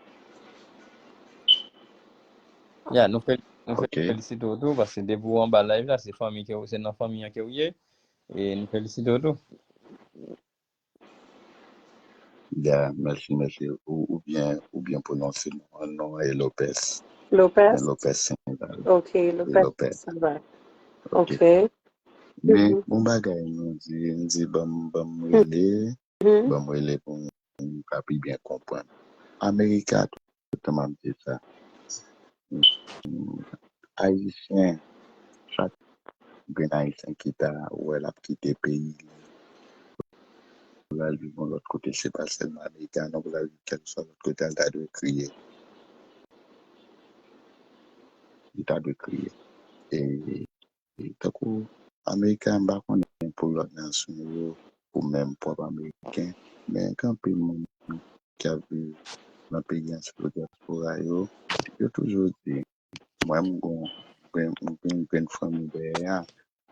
Ya, nou fel-, Nou felisite w tou, paske depi w anba live la, se fanmi ke w, se nan fanmi an ke w ye. E nou felisite w tou. Ya, mèsi, mèsi. Ou, ou byen, ou byen pwononse non an, non an e Lopez. Lopez? Lopez Senval. Ok, Lopez Senval. Ok. Men, bon bagay, nou di, nou di, ban m, ban m rele, ban m rele pou m ka pi byen konprann. Amerika, tout tan m ap di sa. Ayisyen, chak grenn Ayisyen ki ta wè l ap kite peyi li pou l al viv yon lòt kote, se pa sèlman Amerika non, pou l al viv kèlkeswa lòt kote, l ta dwe kriye. Li ta dwe kriye. E, e tankou Amerika, m pa konnen pou lòt nasyon yo, ou menm pwòp Ameriken, men gen anpil moun ki ap viv nan peyi an, sitou dyaspora yo, yo toujou di, mwen m gon, m gen, m gen grenn fanmi dèyè a,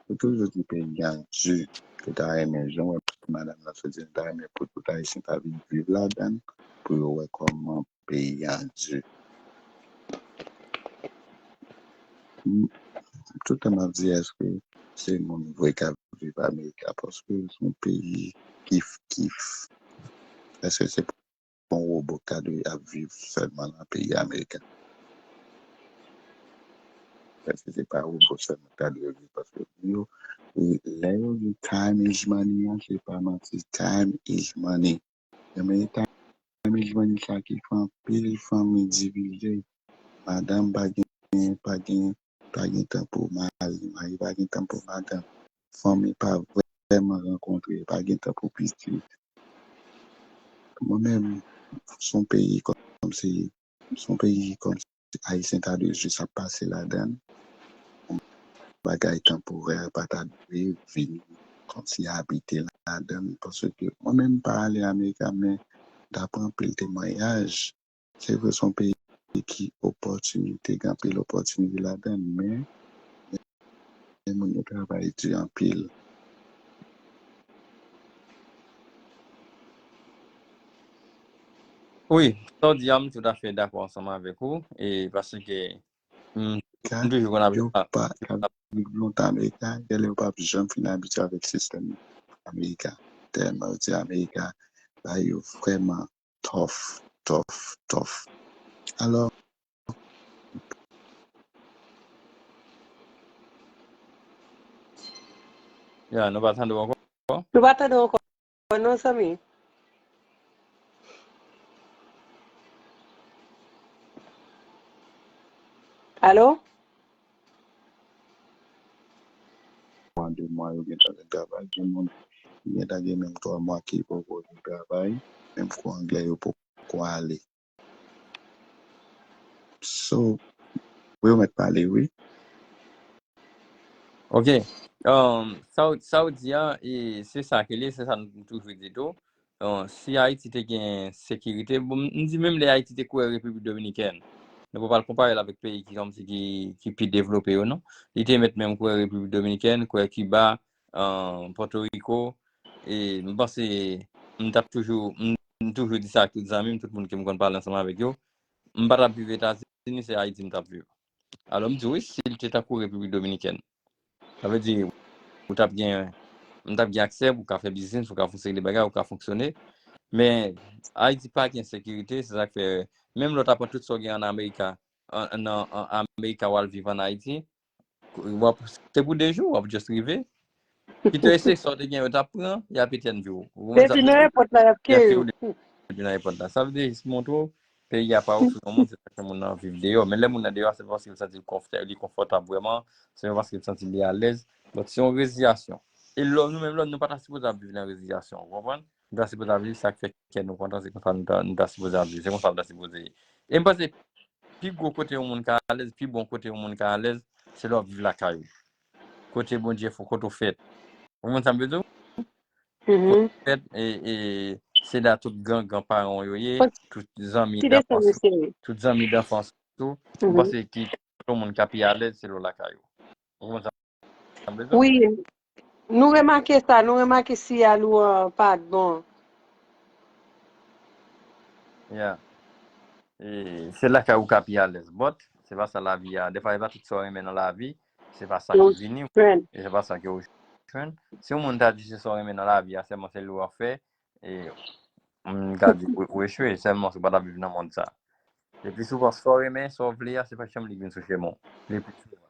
yo toujou di peyi an di, yo ta renmen, jan w wè madanm nan sot di, yo ta renmen pou tout Ayisyen ta vin viv ladan l, pou yo wè kòman peyi an di. M, tout tan m ap di, èske se moun vre k ap viv Amerika? Paske se yon peyi kif kif. Èske se pa yon wobo k ta dwe ap viv sèlman nan peyi Amerika? Èske se pa wobo sèlman k ta dwe viv? Paske yo, lè yo di time is money an, se pa manti, time is money. Men time is money sa ki fè anpil fanmi divize. Madanm pa gen, pa gen, pa gen tan pou mari, mari pa gen tan pou madanm. Fanmi pa vrèman rankontre, pa gen tan pou pitit. Mwen menm, se yon peyi kòmsi, se yon peyi kòmsi Ayisyen ta dwe jis ap pase ladan l. Yon bagay tanporè pa ta dwe vin kòmsi abite ladan l. Paske mwen menm m pa ale Amerika, men daprè anpil temwayaj, se vre se yon peyi ki opòtinite, gen anpil opòtinite ladan l, men, men moun yo travay di anpil. Wi, sa w di a, m toutafè dakò ansanm avèk ou, e paske m, m toujou konn ap yo pa ka viv lontan Amerika, genlè yo p ap janm fin abitye avèk sistèm Amerika. Tèlman yo di Amerika, bagay yo vrèman tough, tough, tough. Alò, Ya, nou pa tande w ankò? Nou pa tande w ankò, non, zanmi. Alo? Mwa, de mwa, yo gentan vin travay. Gen moun ki gentan gen menm twa mwa ki poko vin travay. Menm kou anglè yo poko ale. So, wi, ou mèt pale, wi. Ok. Um, sa w, sa w di a, e, se sa ke li, se sa nou toujou di tou. Uh, si Ayiti te gen sekirite, bon, m, m di menm lè Ayiti te kouvè Repiblik Dominikèn, nou pa pral konpare l avèk peyi ki kòmsi ki, ki pi devlope yo, non. Li te mèt menm kouvè Repiblik Dominikèn, kouvè Kiba, uh, Pòtoriko, e m panse m t ap toujou, m, m toujou di sa ak tout zanmi m, tout moun ke m konn pale ansanm avèk yo, m pa t ap viv Etazini, se Ayiti m t ap viv. Alò, m di, wi, si l te tankou Repiblik Dominikèn, sa vle di, ou t ap gen, m t ap gen aksè pou w ka fè biznis, pou w ka fè yon seri de bagay, ou ka fonksyone. Men, Ayiti pa gen sekirite, se sa k fè, menm lè w ta pran tout sa w gen ann Amerika, an, nan, an Amerika, w al viv ann Ayiti, w ap, se pou de jou, w ap just rive. Kit yo eseye sa w te gen, yo t ap pran, y ap etèn vi w. Ou konprann sa m vle di? Depi nan èpòt la, y ap kere w. Depi nan èpòt la. Sa vle di, jis montre w, peyi a pa ofri yon moun, se paske moun nan viv deyò. Men lè moun nan deyò, se paske l santi l konfòtab, li konfòtab vrèman, se paske l santi li alèz. Donk, se yon reziyasyon. E lò, nou menm, lò, nou pa ta sipoze ap viv nan reziyasyon, ou konprann? Nou ta sipoze ap viv sa k fè kè nou kontan, se konsa nou ta, nou ta sipoze ap viv, se konsa nou ta sipoze ye. E m panse, pi gwo kote yon moun ka alèz, pi bon kote yon moun ka alèz, se lè w ap viv lakay ou. Kote Bondye fè, kote w fèt. Ou konprann sa m vle di w? Kote w fèt, e, e, se la tout gran, gran paran w yo ye, tout zanmi danfans ou, tout zanmi danfans ou, m panse ki kote yon moun ka pi alèz, se lè w lakay ou. Ou konprann sa m vle di w? Wi, nou remake sa, nou remake siyal ou an pa t bon. Yeah. E, se lakay ou ka pi alèz. But, se pa sa lavi a. Dèfwa, e pa tout sa w renmen nan lavi, se pa sa ki vini w. E se pa sa ke w jwenn. Si yon moun ta di se sa w renmen nan lavi a, sèlman se li w ap fè, e, m ka di ou, ou echwe, sèlman si w pa t ap viv nan mond sa. Le pli souvan, sa w renmen, sa w vle a, se pa janm li k vin sou chemen w. Le pli souvan.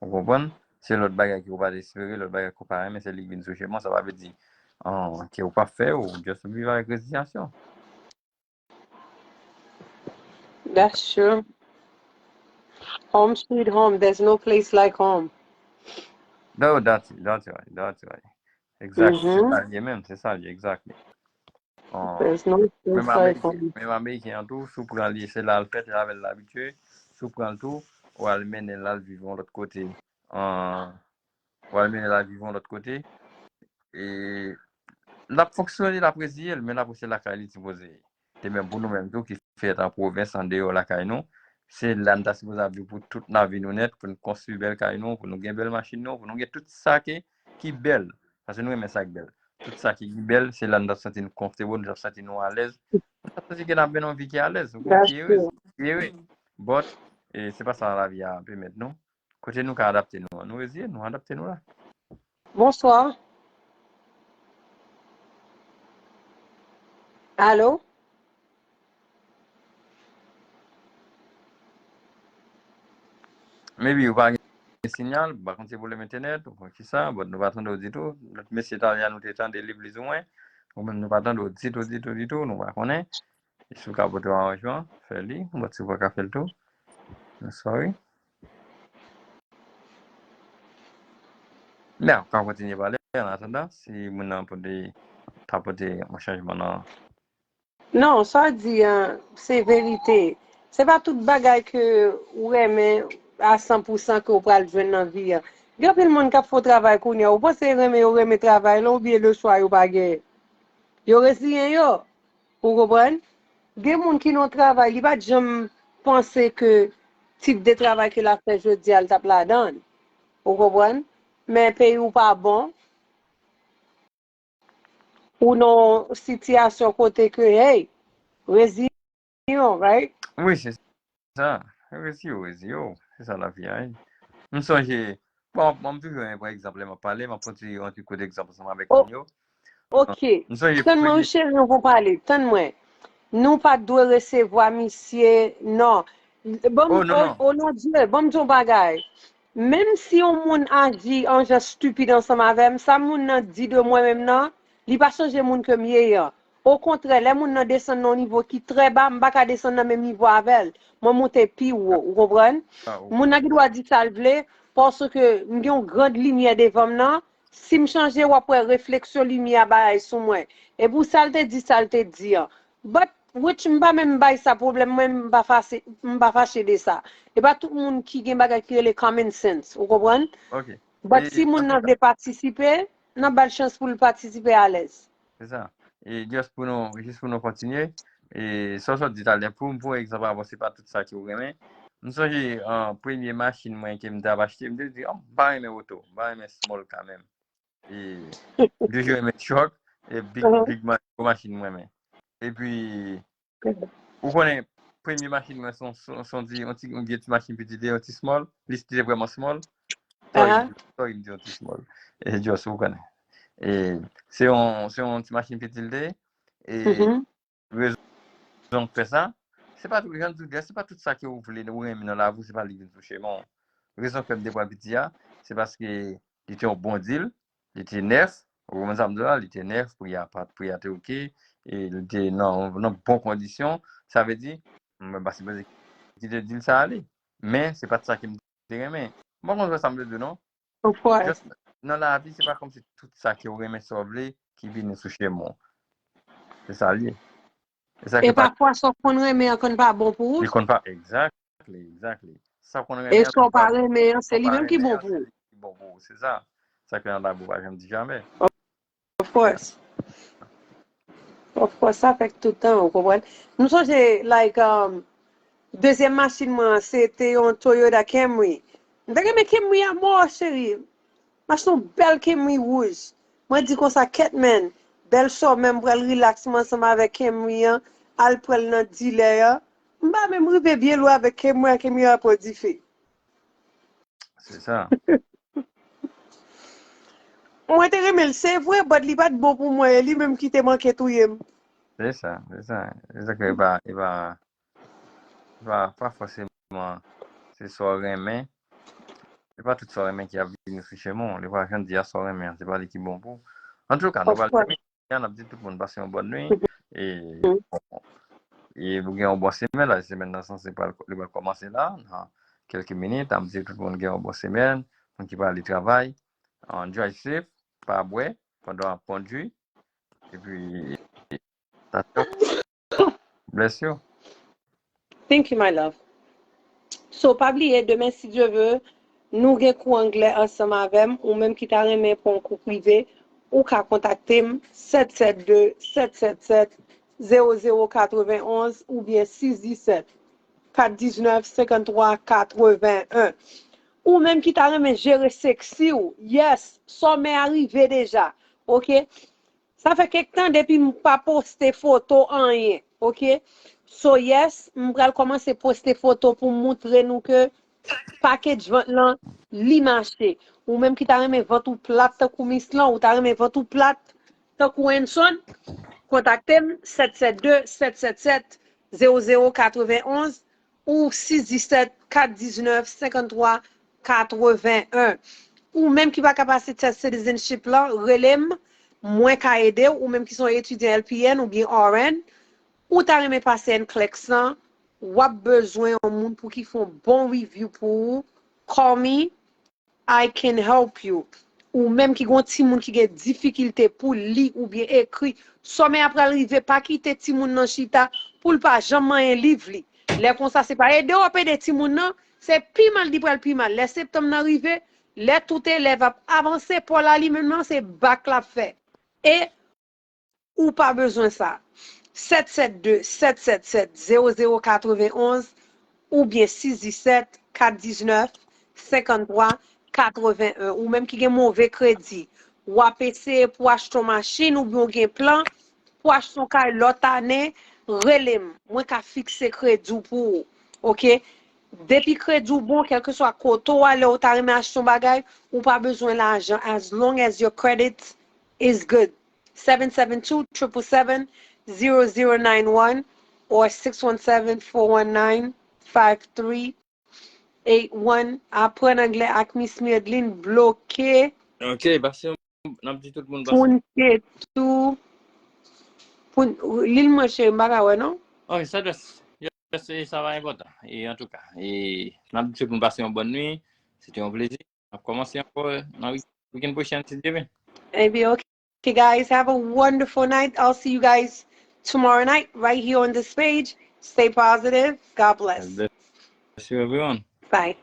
Ou konprann? Se lòt bagay ke w pa t espere, lòt bagay ke w pa renmen, se li k vin sou chemen w. Sa pa vle di, ah, ke w p ap fè, ou just viv avèk reziyasyon. That's true. Home sweet home. There's no place like home. No, that's, that's right. That's right. Exactly. Se sa l ye menm. Se sa l ye. Exactly. There's no place like home. Menm Ameriken an tou, si w pran li, se la l fèt, se avè l l abitye. Si w pran l tou, w al mennen l al viv yon lòt kote. An, w al mennen l al viv yon lòt kote. E l ap fonksyone, l ap reziye l, men l ap rete lakay li sipoze ye. De menm pou nou menm tou ki fèt an pwovens, andeyò lakay nou, se la n ta sipoze ap viv pou tout lavi nou nèt, pou n konstwi bèl kay nou, pou nou gen bèl machin nou, pou nou gen tout sa ke, ki bèl. Paske nou renmen sa k bèl. Tout sa ki bèl, se la n t ap santi n comfortable, nou t ap santi nou alèz. Nou t ap santi ke n ap mennen yon vi ki alèz, ou konprann, ki ere, ki ere. But, e, se pa sa lavi a pèmèt nou. Kote nou ka adapte nou an? Nou reziye, nou adapte nou la. Bonsoir. Allô? Maybe ou pa gen sinyal, m pa konn se pwoblèm entènèt, ou konn kisa, but nou pa tande w ditou. Lòt mesye talè a nou te tande li plizoumwen. Ou menm nou pa tande w ditou, ditou, ditou, nou pa konnen. Si w ka pote yon aranjman, fè li, but si w pa ka fè l tou, I'm sorry. Men, w ka kontinye pale, an atandan, si moun nan pote, ta pote yon chanjman nan Non, sa w di an, se verite. Se pa tout bagay ke ou renmen a san pou san ke w pral jwenn nan vi an. Gen anpil moun k ap fè w travay kounye a. Ou panse renmen yo renmen travay lan oubyen lechwa yo pa genyen? Yo reziyen yo. Ou konprann? Gen moun ki nan yon travay, li pa t janm panse ke tip de travay ke l ap fè jodi a, l t ap ladan l. Ou konprann? Men peyi w pa bon. Ou nan yon sitiyasyon kote ke, hey, reziyon, right? Wi, se sa. Reziyo, reziyo. Se sa lavi a ye. M sonje, bon, m toujou renmen pran egzanp lè m ap pale, m ap kontinye yon ti kout egzanp ansanm avèk moun yo. Ok. Tann mwen, wi, cheri, nou pou pale. Tann mwen. Nou pa t dwe resevwa misye, non. Ban m, o, o non Dye, ban m di yon bagay. Menm si yon moun aji an jan stipid ansanm avè m, sa moun nan di de mwen menm nan, li pa chanje moun ke m ye an. Okontrè, lè moun nan desann nan yon nivo ki trè ba, m pa ka desann nan menm nivo avè l. Mwen moute pi wo, ou konprann? Moun nan gen dwa di sa l vle, paske m gen yon grand limyè devan m nan. Si m chanje, w ap wè refleksyon limyè a bay sou mwen. E pou sa l te di, sa l te di an. But, which m pa menm bay sa pwoblèm, mwen m pa fache, m pa fache de sa. E pa tout moun ki gen bagay ki rele common sense, ou konprann? But si moun nan vle patisipe, n ap ba l chans pou l patisipe alèz. Se sa. E just pou nou, jis pou nou kontinye, e sa w sot di talè, pou m pran egzanp avè w, se pa tout sa ke w renmen. M sonje, an, premye machin mwen ke m t ap achte, m te di, oh, m pa renmen oto, m pa renmen small car menm. E m toujou renmen truck, e big, big man, gwo machin m renmen. Epi, ou konnen, premye machin mwen se yon, se yon, se yon ti, yon ti, yon ti machin piti, te yon ti small, li te vrèman small. Sorry, sorry, m di yon ti small. E just, ou konnen. E se yon, se yon ti machin piti l te ye. E rezon k fè sa, se pa tout, jan m di w, se pa tout sa ke ou vle, ou renmen nan lavi w, se pa li ki vin sou chemen w. Rezon k fè m te pran piti a, se paske li te yon bon deal, li te nèf, ou konprann sa m di w la, li te nèf, pri a pa, pri a te oke, e li te nan, nan bon kondisyon, sa vle di, mwen pa sipoze kite deal sa ale. Men, se pa t sa ke m te renmen. M pa konn sa m vle di w non. Just, nan lavi, se pa kòmsi tout sa ke w renmen, sa w vle, ki vini sou chemen w. Se sa l ye. E pafwa, sa w konn renmen an konn pa bon pou ou. Li konn pa, exactly, exactly. Sa w konn renmen an konn pa bon pou ou. E sa w pa renmen an, se li menm ki bon pou ou. Ki bon pou ou, se sa. Sa k nan Labib pa janm di jamè. Of course. Of course, sa fèt tout tan, ou konprann? M sonje, like, um, dezyèm machin mwen an, se te yon Toyota Camry. M te renmen Camry a mò, cheri. M achte yon bèl Camry wouj. Mwen di konsa, kèt, man, bèl sòmè, m pral relax mwen ansanm avèk Camry an, al pran l nan dilè an. M pa menm rive byen lwen avèk Kemra, Kemra pran dife. Se sa. Mwen te renmen l, se vre, but li pa t bon pou mwen, e li menm ki te manke touye m. Se sa, se sa. Se sa ke e pa, e pa, e pa, pa fòseman se sa w renmen. E pa tout sa w renmen ki ap vini sou chemen w. Li pa jan di a sa w renmen an, se pa li ki bon pou ou. Antouka, nou pral tèmine. N ap di tout moun pase yon bòn nwi. E, e pou gen yon bon semèn la, semèn nan sanse pral, li pral kòmanse la, nan kèlke minit. N ap di tout moun gen yon bon semèn, moun ki prale travay, drive safe, pa bwè pandan w ap kondui. Epi, that's all. Bless you. Thank you, my love. So, pa bliye, demen, si Dye ve, nou gen kou anglè ansanm avè m. Ou menm ki ta renmen pran yon kou prive, ou ka kontakte m, sèt sèt de, sèt sèt sèt, zewo zewo katrevenonz oubyen sis disèt, kat diznèf, senkanntwa katreven en. Ou menm ki ta renmen jere seksi w, yes, sòmè a rive deja, oke? Sa fè kèk tan depi m pa poste foto anyen, oke? So yes, m pral kòmanse poste foto pou m moutre nou ke package vant lan, li mache. Ou menm ki ta renmen vant ou plat tankou Miss lan, ou ta renmen vant ou plat tankou Henson, kontakte m, sèt sèt de, sèt sèt sèt, zewo zewo katrevenonz, ou sis disèt, kat diznèf, senkanntwa katreven en. Ou menm ki pa ka pase test citizenship lan, rele m, mwen ka ede w. Ou menm ki se yon etidyan L P N oubyen R N, ou ta renmen pase NCLEX lan, w ap bezwen yon moun pou ki fè yon bon review pou ou, call me, I can help you. Ou menm ki gen yon timoun ki gen difikilte pou li oubyen ekri, sòmè a pral rive, pa kite timoun nan chita pou l pa janm manyen liv li. Lè konsa, se pa ede w ap ede timoun nan, se pi mal li pral pi mal. Lè septanm nan rive, lè tout elèv ap avanse, Paul a li menm nan, se bak l ap fè. E ou pa bezwen sa. Sèt sèt de, sèt sèt sèt, zewo zewo katrevenonz oubyen sis disèt, kat diznèf, senkanntwa katreven en. Ou menm ki gen move kredi, w ap eseye pou achte yon machin oubyen w gen plan pou achte yon kay lòt ane, rele m. Mwen ka fikse kredi w pou ou. Oke? Depi kredi w bon, kèlkeswa kote w ale, ou ta renmen achte yon bagay, ou pa bezwen lajan. As long as your credit is good. Seven seven two, triple seven, zero zero nine one or six one seven, four one nine, five three eight one. Aprann anglè ak Miss Myrdeline bloke. Ok, pase yon, n ap di tout moun pase. Pou n ke tou. Pou n, li l mwen cheri, m pa ka wè non. Ok, sa just, just, e sa pa enpòtan. E antouka, e n ap di tout moun pase yon bòn nwi. Se te yon plezi. N ap kòmanse ankò nan week-, weekend pwochèn, si Dye vle. Ebyen, ok. Okay, guys, have a wonderful night. I'll see you guys tomorrow night right here on this page. Stay positive. God bless. God bless you, everyone. Bye.